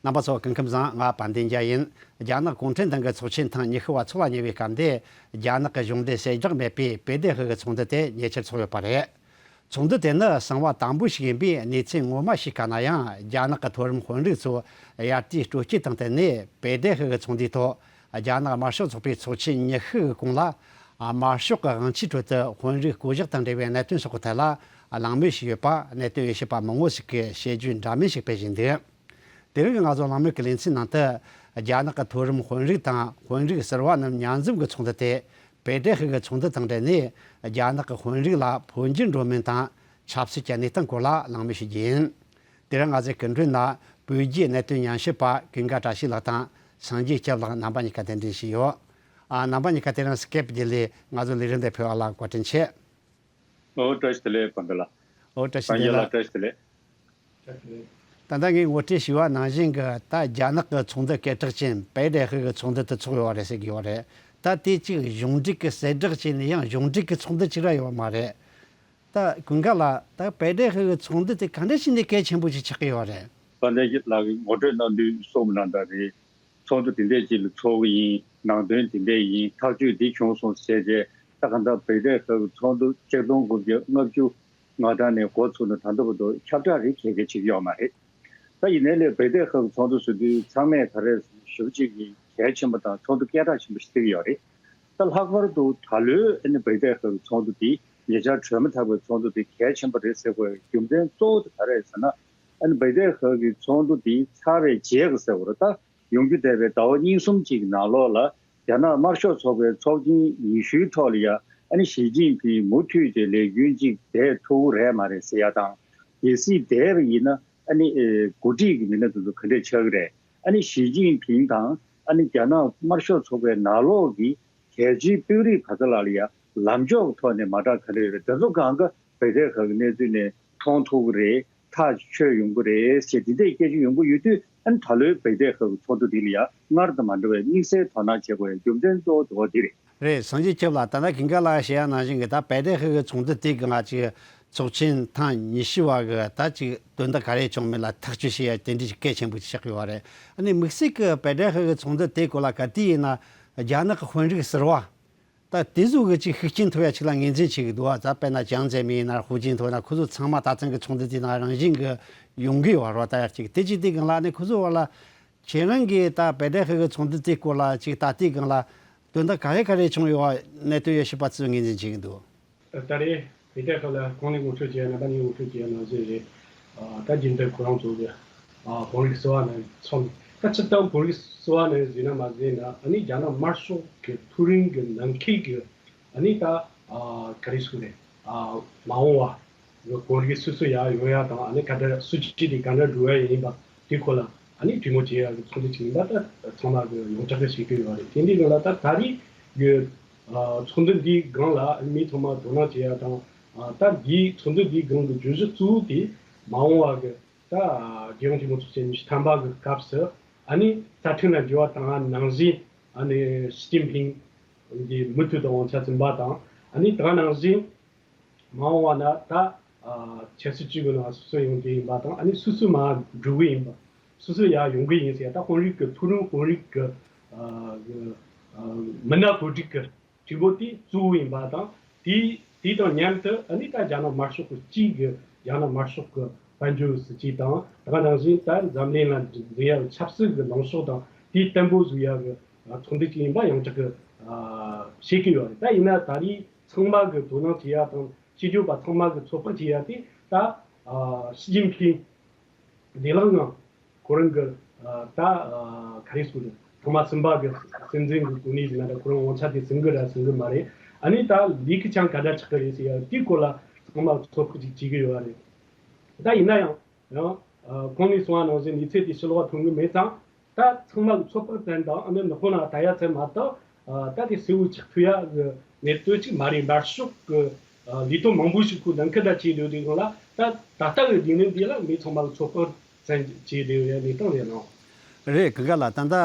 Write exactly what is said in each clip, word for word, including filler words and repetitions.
རྣམ་པ་ཚོ་སྐུ་ཁམས་བཟང་། ང་དཔལ་ལྡན་རྒྱལ་ཡིན། རྒྱ་ནག་གུང་ཁྲན་ཏང་གི་ཚོགས་ཆེན་ཐེངས་ཉི་ཤུ་བ་འཚོགས་ལ་ཉེ་བའི་སྐབས་འདིར། རྒྱ་ནག་གི་གཞུང་འབྲེལ་གསལ་བསྒྲགས་མེད་པའི་པེ་ཏེ་ཧི་གི་ཚོགས་འདུ་དེ་ཉེ་ཆར་འཚོགས་ཡོད་པ་རེད། ཚོགས་འདུ་དེ་ནི་གསང་བ་དམ་པོ་ཞིག་ཡིན་པས་གནས་ཚུལ་ངོ་མ་ཞིག་དཀའ་ན་ཡང་། རྒྱ་ནག་གི་མཐོ་རིམ་དཔོན་རིགས་ཚོ་དབྱར་དུས་སྤྲོ་སྐྱིད་དང་བསྟུན་ནས་པེ་ཏེ་ཧི་གི་ཚོགས་འདུའི་ཐོག་རྒྱ་ནག་དམར་ཤོག་ཚོགས་པའི་ཚོགས་ཆེན་ཉི་ཤུ་གི་གོང་ལ། དམར་ཤོག་གི་དབང་ཆའི་ཁྲོད་དུ་དཔོན་རིགས་བསྐོ་གཞག་དང་འབྲེལ་བའི་གནད་དོན་སོགས་ཀྱི་ཐད་ལ་གླེང་མོལ་ཞུས་ཡོད་པ་གནད་དོན་དབྱེ་ཞིབ་པ་མང་པོ་ཞིག་གིས་དཔྱད་བརྗོད་འདྲ་མིན་ཞིག་སྤེལ་བཞིན་འདུག་དེ་རིང་གི་ང་ཚོ་གླེང་མོལ་གྱི་ལེ་ཚན་ནང་དུ། རྒྱ་ནག་གི་མཐོ་རིམ་དཔོན་རིགས་དང་དཔོན་རིགས་ཟུར་པ་རྣམས་མཉམ་འཛོམས་ཀྱི་ཚོགས་འདུ་དེ་པེ་ཏེ་ཧི་གི་ཚོགས་འདུ་དང་འབྲེལ་ནས། རྒྱ་ནག་གི་དཔོན་རིགས་ལ་འཕོ་འགྱུར་འགྲོ་མིན་དང་ཆབ་སྲིད་ཀྱི་གནས་སྟངས་སྐོར་ལ་གླེང་མོལ་ཞུ་རྒྱུ་ཡིན། དེ་རིང་ང་ཚོའི་སྐུ་མགྲོན་ན་བོད་རྒྱའི་གནད་དོན་ཉམས་ཞིབ་པ་ཀུན་དགའ་བཀྲ་ཤིས་ལགས་དང་། སངས་རྒྱས་སྐྱབས་ལགས། རྣམ་པ་གཉིས་ཀ་གདན་འདྲེན་ཞུས་ཡོད། ཨ། རྣམ་པ་གཉིས་ཀ་དེ་རིང་སི་ཀེབ་བརྒྱུད་ལས་ང་ཚོའི་ལས་རིམ་དེ་ཕེབས་པ་ལ་བཀའ་དྲིན་ཆེ། ཨོ། བཀྲ་ཤིས་བདེ་ལེགས། དཔལ་ལྡན་ལགས། ཨོ། བཀྲ་ཤིས་བདེ་ལེགས། བཀྲ་ཤིས་བདེ་ལེགས། ད་ལྟ་ངས་ངོ་སྤྲོད་ཞུས་པ་ནང་བཞིན་གྱི། ད་རྒྱ་ནག་གི་ཚོགས་འདུ་སྐད་གྲགས་ཅན་པེ་ཏེ་ཧི་གི་ཚོགས་འདུ་དེ་ཚོགས་ཡོད་པ་རེད་ཟེར་གྱི་ཡོད་རེད། ད་དེ་གཅིག་གཞུང་འབྲེལ་གྱི་གསལ་བསྒྲགས་བྱས་ནས་ཡང་གཞུང་འབྲེལ་གྱི་ཚོགས་འདུ་གཅིག་ར་ཡོད་མ་རེད། ད་ཀུན་དགའ་ལགས། ད་པེ་ཏེ་ཧི་གི་ཚོགས་འདུ་དེ་ག་འདྲ་ཞིག་ནས་གལ་ཆེན་པོ་ཞིག་ཆགས་ཀྱི་ཡོད་རེད། དཔལ་ལྡན་ལགས་ཀྱིས་ངོ་སྤྲོད་གནང་དུས་གསུངས་པ་ནང་ལྟར་རེད། ཚོགས་འདུ་དེ་འདྲས་ཅིག་ལ་ཚོགས་ཀྱི་ཡིན། ནང་དོན་དེ་འདྲས་ཡིན། ཐག་གཅོད་འདི་བྱུང་སོང་ཟེར་བྱས། ད་གང་ལྟར་པེ་ཏེ་ཧི་གི་ཚོགས་འདུ་ཆིག་སྟོང་དགུ་བརྒྱ་ལྔ་བཅུ་ང་གྲངས་ནས་འགོ་ཚུགས་ནས་ད་ལྟ་བར་དུ་ཁྱབ་བསྒྲགས་རེ་གལ་གལ་བྱེད་ཀྱི་ཡོད་མ་རེད། ད་ཡིན་ནའི་ལས་པེ་ཏེ་ཧི་གི་ཚོགས་འདུ་ཟེར་དུས་ཚང་མས་ད་རེས་ཞེ་པོ་ཅིག་གི་གལ་ཆེན་པོ་དང་ཚོགས་འདུ་སྐད་གྲགས་ཆེན་པོ་ཞིག་བརྩི་གི་ཡོད་རེད། ད་ལྷག་པར་དུ་ད་ལོའི་ཨ་ནི་པེ་ཏེ་ཧི་གི་ཚོགས་འདུ་འདི་ཉེ་ཆར་གྲོལ་མ་ཐག་པའི་ཚོགས་འདུ་འདི་གལ་ཆེན་པོ་རེད་ཟེར་དགོས་རྒྱུ་མཚན་གཙོ་བོ་དེ་ག་རེ་རེད་ཟེར་ན། ཨ་ནི་པེ་ཏེ་ཧི་གི་ཚོགས་འདུ་འདི་ཚར་བའི་རྗེས་ཀྱི་ཟེར་དགོས་རེད། ད་ཡོང་རྒྱུ་འདས་པའི་ཟླ་བ་གཉིས་གསུམ་གཅིག་གི་ནང་ལོགས་ལ་རྒྱ་ནག་དམར་ཤོག་ཚོགས་པའི་ཚོགས་ཆེན་ཉི་ཤུའི་ཐོག་ལ་ཡ་ཨ་ནི་ཞི་ཅིན་ཕིང་མུ་མཐུད་དེ་ལས་རྒྱུན་གཅིག་བསྡད་ཐུབ་ཀྱི་རེད་མ་རེད་ཟེར་ཡ་དང་། གལ་སྲིད་བསྡད་པ་ཡིན་ན་ཨ་ནི་ཨེ་འགོ་ཁྲིད་ཀྱི་མི་སྣ་དེ་ཚོ་ག་འདྲས་ཆགས་ཀྱི་རེད། ཨ་ནི་ཞི་ཅིན་ཕིང་དང་ཨ་ནི་རྒྱ་ནག་དམར་ཤོག་ཚོགས་པའི་ནང་ལོགས་ཀྱི་གལ་ཆེའི་དཔོན་རིགས་ག་ཚོད་ལ་ལ་ཡ་ལམ་ཕྱོགས་ཀྱི་ཐོག་ནས་མ་འདྲ་ག་འདྲས་རེད། དེ་ཚོ་གང་ག་པེ་ཏེ་ཧི་གི་གནས་ཚུལ་ནས་མཐོང་ཐུབ་ཀྱི་རེད། ཐག་ཆོད་ཡོང་གི་རེད་ཟེར་འདི་འདྲའི་སྐད་ཆ་ཡོང་གི་ཡོད་དུས། ཨ་ནི་ད་ལོའི་པེ་ཏེ་ཧི་གི་ཚོགས་འདུ་འདི་ལ་ཡང་སྔར་དང་མ་འདྲ་བའི་དམིགས་བསལ་དོ་སྣང་བྱེད་དགོས་ཡ་རྒྱུ་མཚན་གཙོ་བོ་དེ་བ་འདི་རེད། རེད། སངས་རྒྱས་སྐྱབས་ལགས། ད་ལྟ་ཀུན་དགའ་ལགས་བཤད་ཡ་ནང་བཞིན་གྱི། ད་པེ་ཏེ་ཧི་གི་ཚོགས་འདུ་དེ་གི་ང་ཅིག་ཚོགས་ཆེན་ཐེངས་ཉི་ཤུ་བ་གི་ད་ཅིག་དོན་དག་ག་རེ་བྱུང་མིན་ལ་ཐག་གཅོད་བྱེད་ཡ་དེ་འདྲའི་གལ་ཆེན་པོ་ཅིག་ཆགས་ཀྱི་ཡོད་རེད། ཨ་ནི་དམིགས་བསལ་གྱི་པེ་ཏེ་ཧི་གི་ཚོགས་འདུ་དེ་སྐོར་ལ་ག་དུས་ཡིན་ན་རྒྱ་ནག་གི་དཔོན་རིགས་ཟུར་པ། ད་དེ་ཚོ་གི་ཅིག་ཤུགས་རྐྱེན་ཐོབ་ཡ་ཅིག་ལ་ངོས་འཛིན་བྱེད་ཀྱི་འདུག་བ། ད་དཔེར་ན་ཅང་ཙེ་མིན་ཡིན་ན། ཧུའུ་ཅིན་ཐའོ་ན། ཁོ་ཚོ་ཚང་མ་ད་ཐེངས་ཀྱི་ཚོགས་འདུ་དེ་ནང་རང་བཞིན་གྱི་ཡོང་གི་ཡོད་རེད་བ། ད་ཡར་ཅིག་དེ་ཅིག་དེ་སྒང་ལ་ནི་ཁོ་ཚོ་བར་ལ་ཁྱེད་རང་གིས་ད་པེ་ཏེ་ཧི་གི་ཚོགས་འདུ་དེ་སྐོར་ལ་ཅིག་ད་ལྟའི་སྒང་ལ་དོན་དག་ག་རེ་ག་རེ་བྱུང་ཡོད་བ། གནད་དོན་དབྱེ་ཞིབ་པ་ཚོས་ངོས་འཛིན་བྱེད་ཀྱི་འདུག་ད་རེས་པེ་ཏེ་ཧི་ལ་གོང་ནས་ངོ་སྤྲོད་བྱས། རྣམ་པ་གཉིས་ངོ་སྤྲོད་བྱས་ནང་བཞིན་རེད། ཨ། ད་རྒྱུན་ལྡན་ཁོ་རང་ཚོ་གི་ཨ་དཔོན་རིགས་ཟུར་པ་རྣམས་ཚང་། ད་སྤྱིར་བཏང་དཔོན་རིགས་ཟུར་པ་རྣམས་ཟེར་ན་མ་ཟེར་ན། ཨ་ནི་རྒྱ་ནག་དམར་ཤོག་གི་མཐོ་རིམ་གྱི་ནང་ཁུལ་གྱི་ཨ་ནི་ད་ཨ་ག་རེ་ཟེར་དགོས་རེད། ཨ་མ་འོངས་པ་གི་དཔོན་རིགས་སུ་སུ་ཡར་ཡོང་ཡ་དང་། ཨ་ནི་ག་འདྲ་སྲིད་ཇུས་དེ་ག་འདྲ་འགྲོ་ཡ་ཡིན་པ་དེ་སྐོར་ལ་ཨ་ནི་གྲོས་མོལ་བྱེད་ཡ་གི་ཚོགས་འདུ་ཅིག་ཡིན་པ་ད་ཚང་མ་གི་ཡོངས་གྲགས་གི་ཤེས་ཀྱི་ཡོད་རེད། དེ་འདྲའི་སྒང་ལ་ད་ད་རེས་ཀྱི་ཨ་ཚོགས་འདུ་འདིའི་སྒང་ལ་མི་ཚང་མ་དོ་སྣང་བྱེད་ཡ་དང་། ཨ་ད་འདིའི་ཚོགས་འདུ་འདིའི་སྒང་གི་བརྗོད་གཞི་གཙོ་བོ་དེ་མ་འོངས་པ་གི་ད་རྒྱལ་ཡོངས་འཐུས་མི་ཚོགས་ཆེན་ཉི་ཤུ་ཐམ་པ་གི་སྐབས་སུ་ཨ་ནི་རྩ་ཁྲིམས་ལ་འགྱུར་བ་བཏང་བ་ནང་བཞིན། ཨ་ནི་ཞི་ཅིན་ཕིང་གི་མུ་མཐུད་དུ་དབང་ཆ་འཛིན་པ་དང་། ཨ་ནི་ད་ག་ནང་བཞིན་མ་འོངས་པ་ན་ད་ཨ་ཆབ་སྲིད་ཅུས་ཀྱི་ནང་སོ་སོ་ཡོང་གི་ཡིན་པ་དང་། ཨ་ནི་སོ་སོ་མར་འགྲོ་གི་ཡིན་པ། སོ་སོ་ཡར་ཡོང་གི་ཡིན་ཟེར་ཡ། ད་དཔོན་རིགས་ཀྱི་མཐོ་རིམ་དཔོན་རིགས་ཀྱི་ཨ་ཨ་མི་སྣ་བཀོད་སྒྲིག་གི་གྲོས་འགོ་དེ་གཙོ་བོ་ཡིན་པ་དང་། དེ་དེ་དང་མཉམ་དུ་ཨ་ནི་ད་རྒྱ་ནག་དམར་ཤོག་གི་གཅིག་གི་རྒྱ་ནག་དམར་ཤོག་གི་དཔལ་འབྱོར་སྲིད་ཇུས་དང་། ད་ག་ནང་བཞིན་ད་འཛམ་གླིང་ལ་འཛིན་ཡ་ཆབ་སྲིད་ཀྱི་ལངས་ཕྱོགས་དང་དེ་བརྟན་པོ་བཟོ་ཡ་གི་ཚོགས་འདུ་ཅིག་ཡིན་པ་ཡོངས་གྲགས་ཀྱི་ཨ་བཤད་ཀྱི་ཡོད་རེད། ད་ཡིན་ན་ད་རེས་ཚང་མ་གི་དོ་སྣང་བྱེད་ཡ་དང་། ཤེས་ཡོན་པ་ཚང་མ་གི་ཚོད་དཔག་བྱེད་ཡ་དེ་ད་ཨ་ཞི་ཅིན་ཕིང་བདེ་བླག་ངང་ཁོ་རང་གི་ཨ་ད་ཨ་ག་རེ་ཟེར་དགོས་རེད། ཐོག་མ་གསུམ་པ་གི་སྲིད་འཛིན་གི་གོ་གནས་ཟེར་ན་འདྲ། ཁོ་རང་དབང་ཆ་དེ་ཟིན་གི་རེད་ཟིན་གི་མ་རེད། ཨ་ནི་ད་ལས་ཀ་ཅང་ག་འདྲ་ཆགས་གི་རེད་ཟེར་ཡ་དེའི་སྐོར་ལ་ཚང་མ་ཚོད་དཔག་ཅིག་བྱེད་ཀྱི་ཡོད་རེད། ད་ཡིན་ན་ཡང་ཡང་ཨ་གོང་ནས་གསུངས་པ་ནང་བཞིན་གནས་ཚུལ་དེ་ཕྱི་ལོགས་ལ་ཐོན་གི་མེད་ཙང་། ད་ཚང་མ་གི་ཚོད་དཔག་ཙམ་དང་། ཨ་ནི་ནག་པོ་ནང་ལྟ་ཡ་ཙམ་མ་གཏོགས། ཨ་ད་དེ་གསལ་བོ་ཆགས་ཐུབ་ཡ་གི་གནད་དོན་ཅིག་མ་རེད། དམར་ཤོག་གི་ཨ་ལས་དོན་མང་པོ་ཞིག་ཁོ་ནང་ཁུལ་ལ་བྱས་སྡོད་དུས་སྒང་ལ། ད་ད་ལྟ་གི་ལས་གནས་འདི་ལ་མི་ཚང་མ་གི་ཚོད་དཔག་ཙམ་བྱས་སྡོད་ཡ་གནས་སྟངས་རེད་ལགས། རེད། ཀུན་དགའ་ལགས། ད་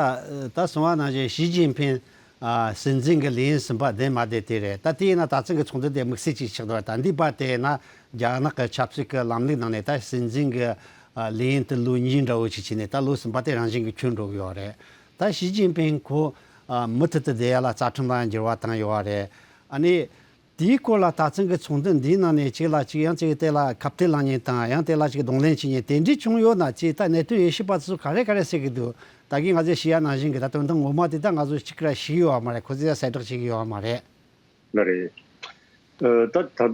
ལྟ་ད་གསུངས་པ་ནང་བཞིན་ཞི་ཅིན་ཕིང་ཨ་སྲིད་འཛིན་གྱི་ལས་ཡུན་གསུམ་པ་བསྡད་མ་བསྡད་དེ་རེད། ད་དེ་ཡིན་ན་ད་ཐེངས་ཀྱི་ཚོགས་འདུ་དེ་དམིགས་བསལ་ཅིག་ཆགས་འདུག་ད་འདི་བར་དེ་ཡིན་ན་རྒྱ་ནག་གི་ཆབ་སྲིད་ཀྱི་ལམ་ལུགས་ནང་ནས་ད་སྲིད་འཛིན་གྱི་ ཨ་ལས་ཡུན་དེ་ལོ་གཉིས་འདྲ་བོ་ཅིག་བྱས་ནས། ད་ལོ་གསུམ་པ་དེ་རང་བཞིན་གྱིས་འཁྱོལ་འགྲོ་གི་ཡོད་རེད། ད་ཞི་ཅིན་ཕིང་ཁོ་ཨ་མུ་མཐུད་དུ་བསྡད་ཡ་ལ་རྩ་ཁྲིམས་ལའང་འགྱུར་བ་བཏང་ཡོད་རེད། ཨ་ནི་དེའི་སྐོར་ལ་ད་ཐེངས་ཀྱི་ཚོགས་འདུ་འདིའི་ནང་ནས་གཅིག་ལ་གཅིག་ཡང་གཅིག་གི་དེ་ལ་ཁ་གཏད་ལངས་མཁན་དང་། ཡང་དེ་ལ་གཅིག་གདོང་ལེན་བྱེད་མཁན་དེ་འདྲས་བྱུང་ཡོད་ན། ཅིག་ད་གནད་དོན་དབྱེ་ཞིབ་པ་ཚོས་ག་རེ་ག་རེ་ཟེར་གི་འདུག་ད་གིན་ང་ཚོས་ཞུ་ཡ་ནང་བཞིན་གྱི་ད་དོན་དག་ངོ་མ་དེ་ད་ང་ཚོས་གཅིག་ར་ཞུས་ཡོད་མ་རེད། ཁོ་ཚོས་ཡང་གསལ་བསྒྲགས་བྱེད་ཀྱི་ཡོད་མ་རེད། ལ་རེད། ཨ་ད་ད་ལྟ་ཨ་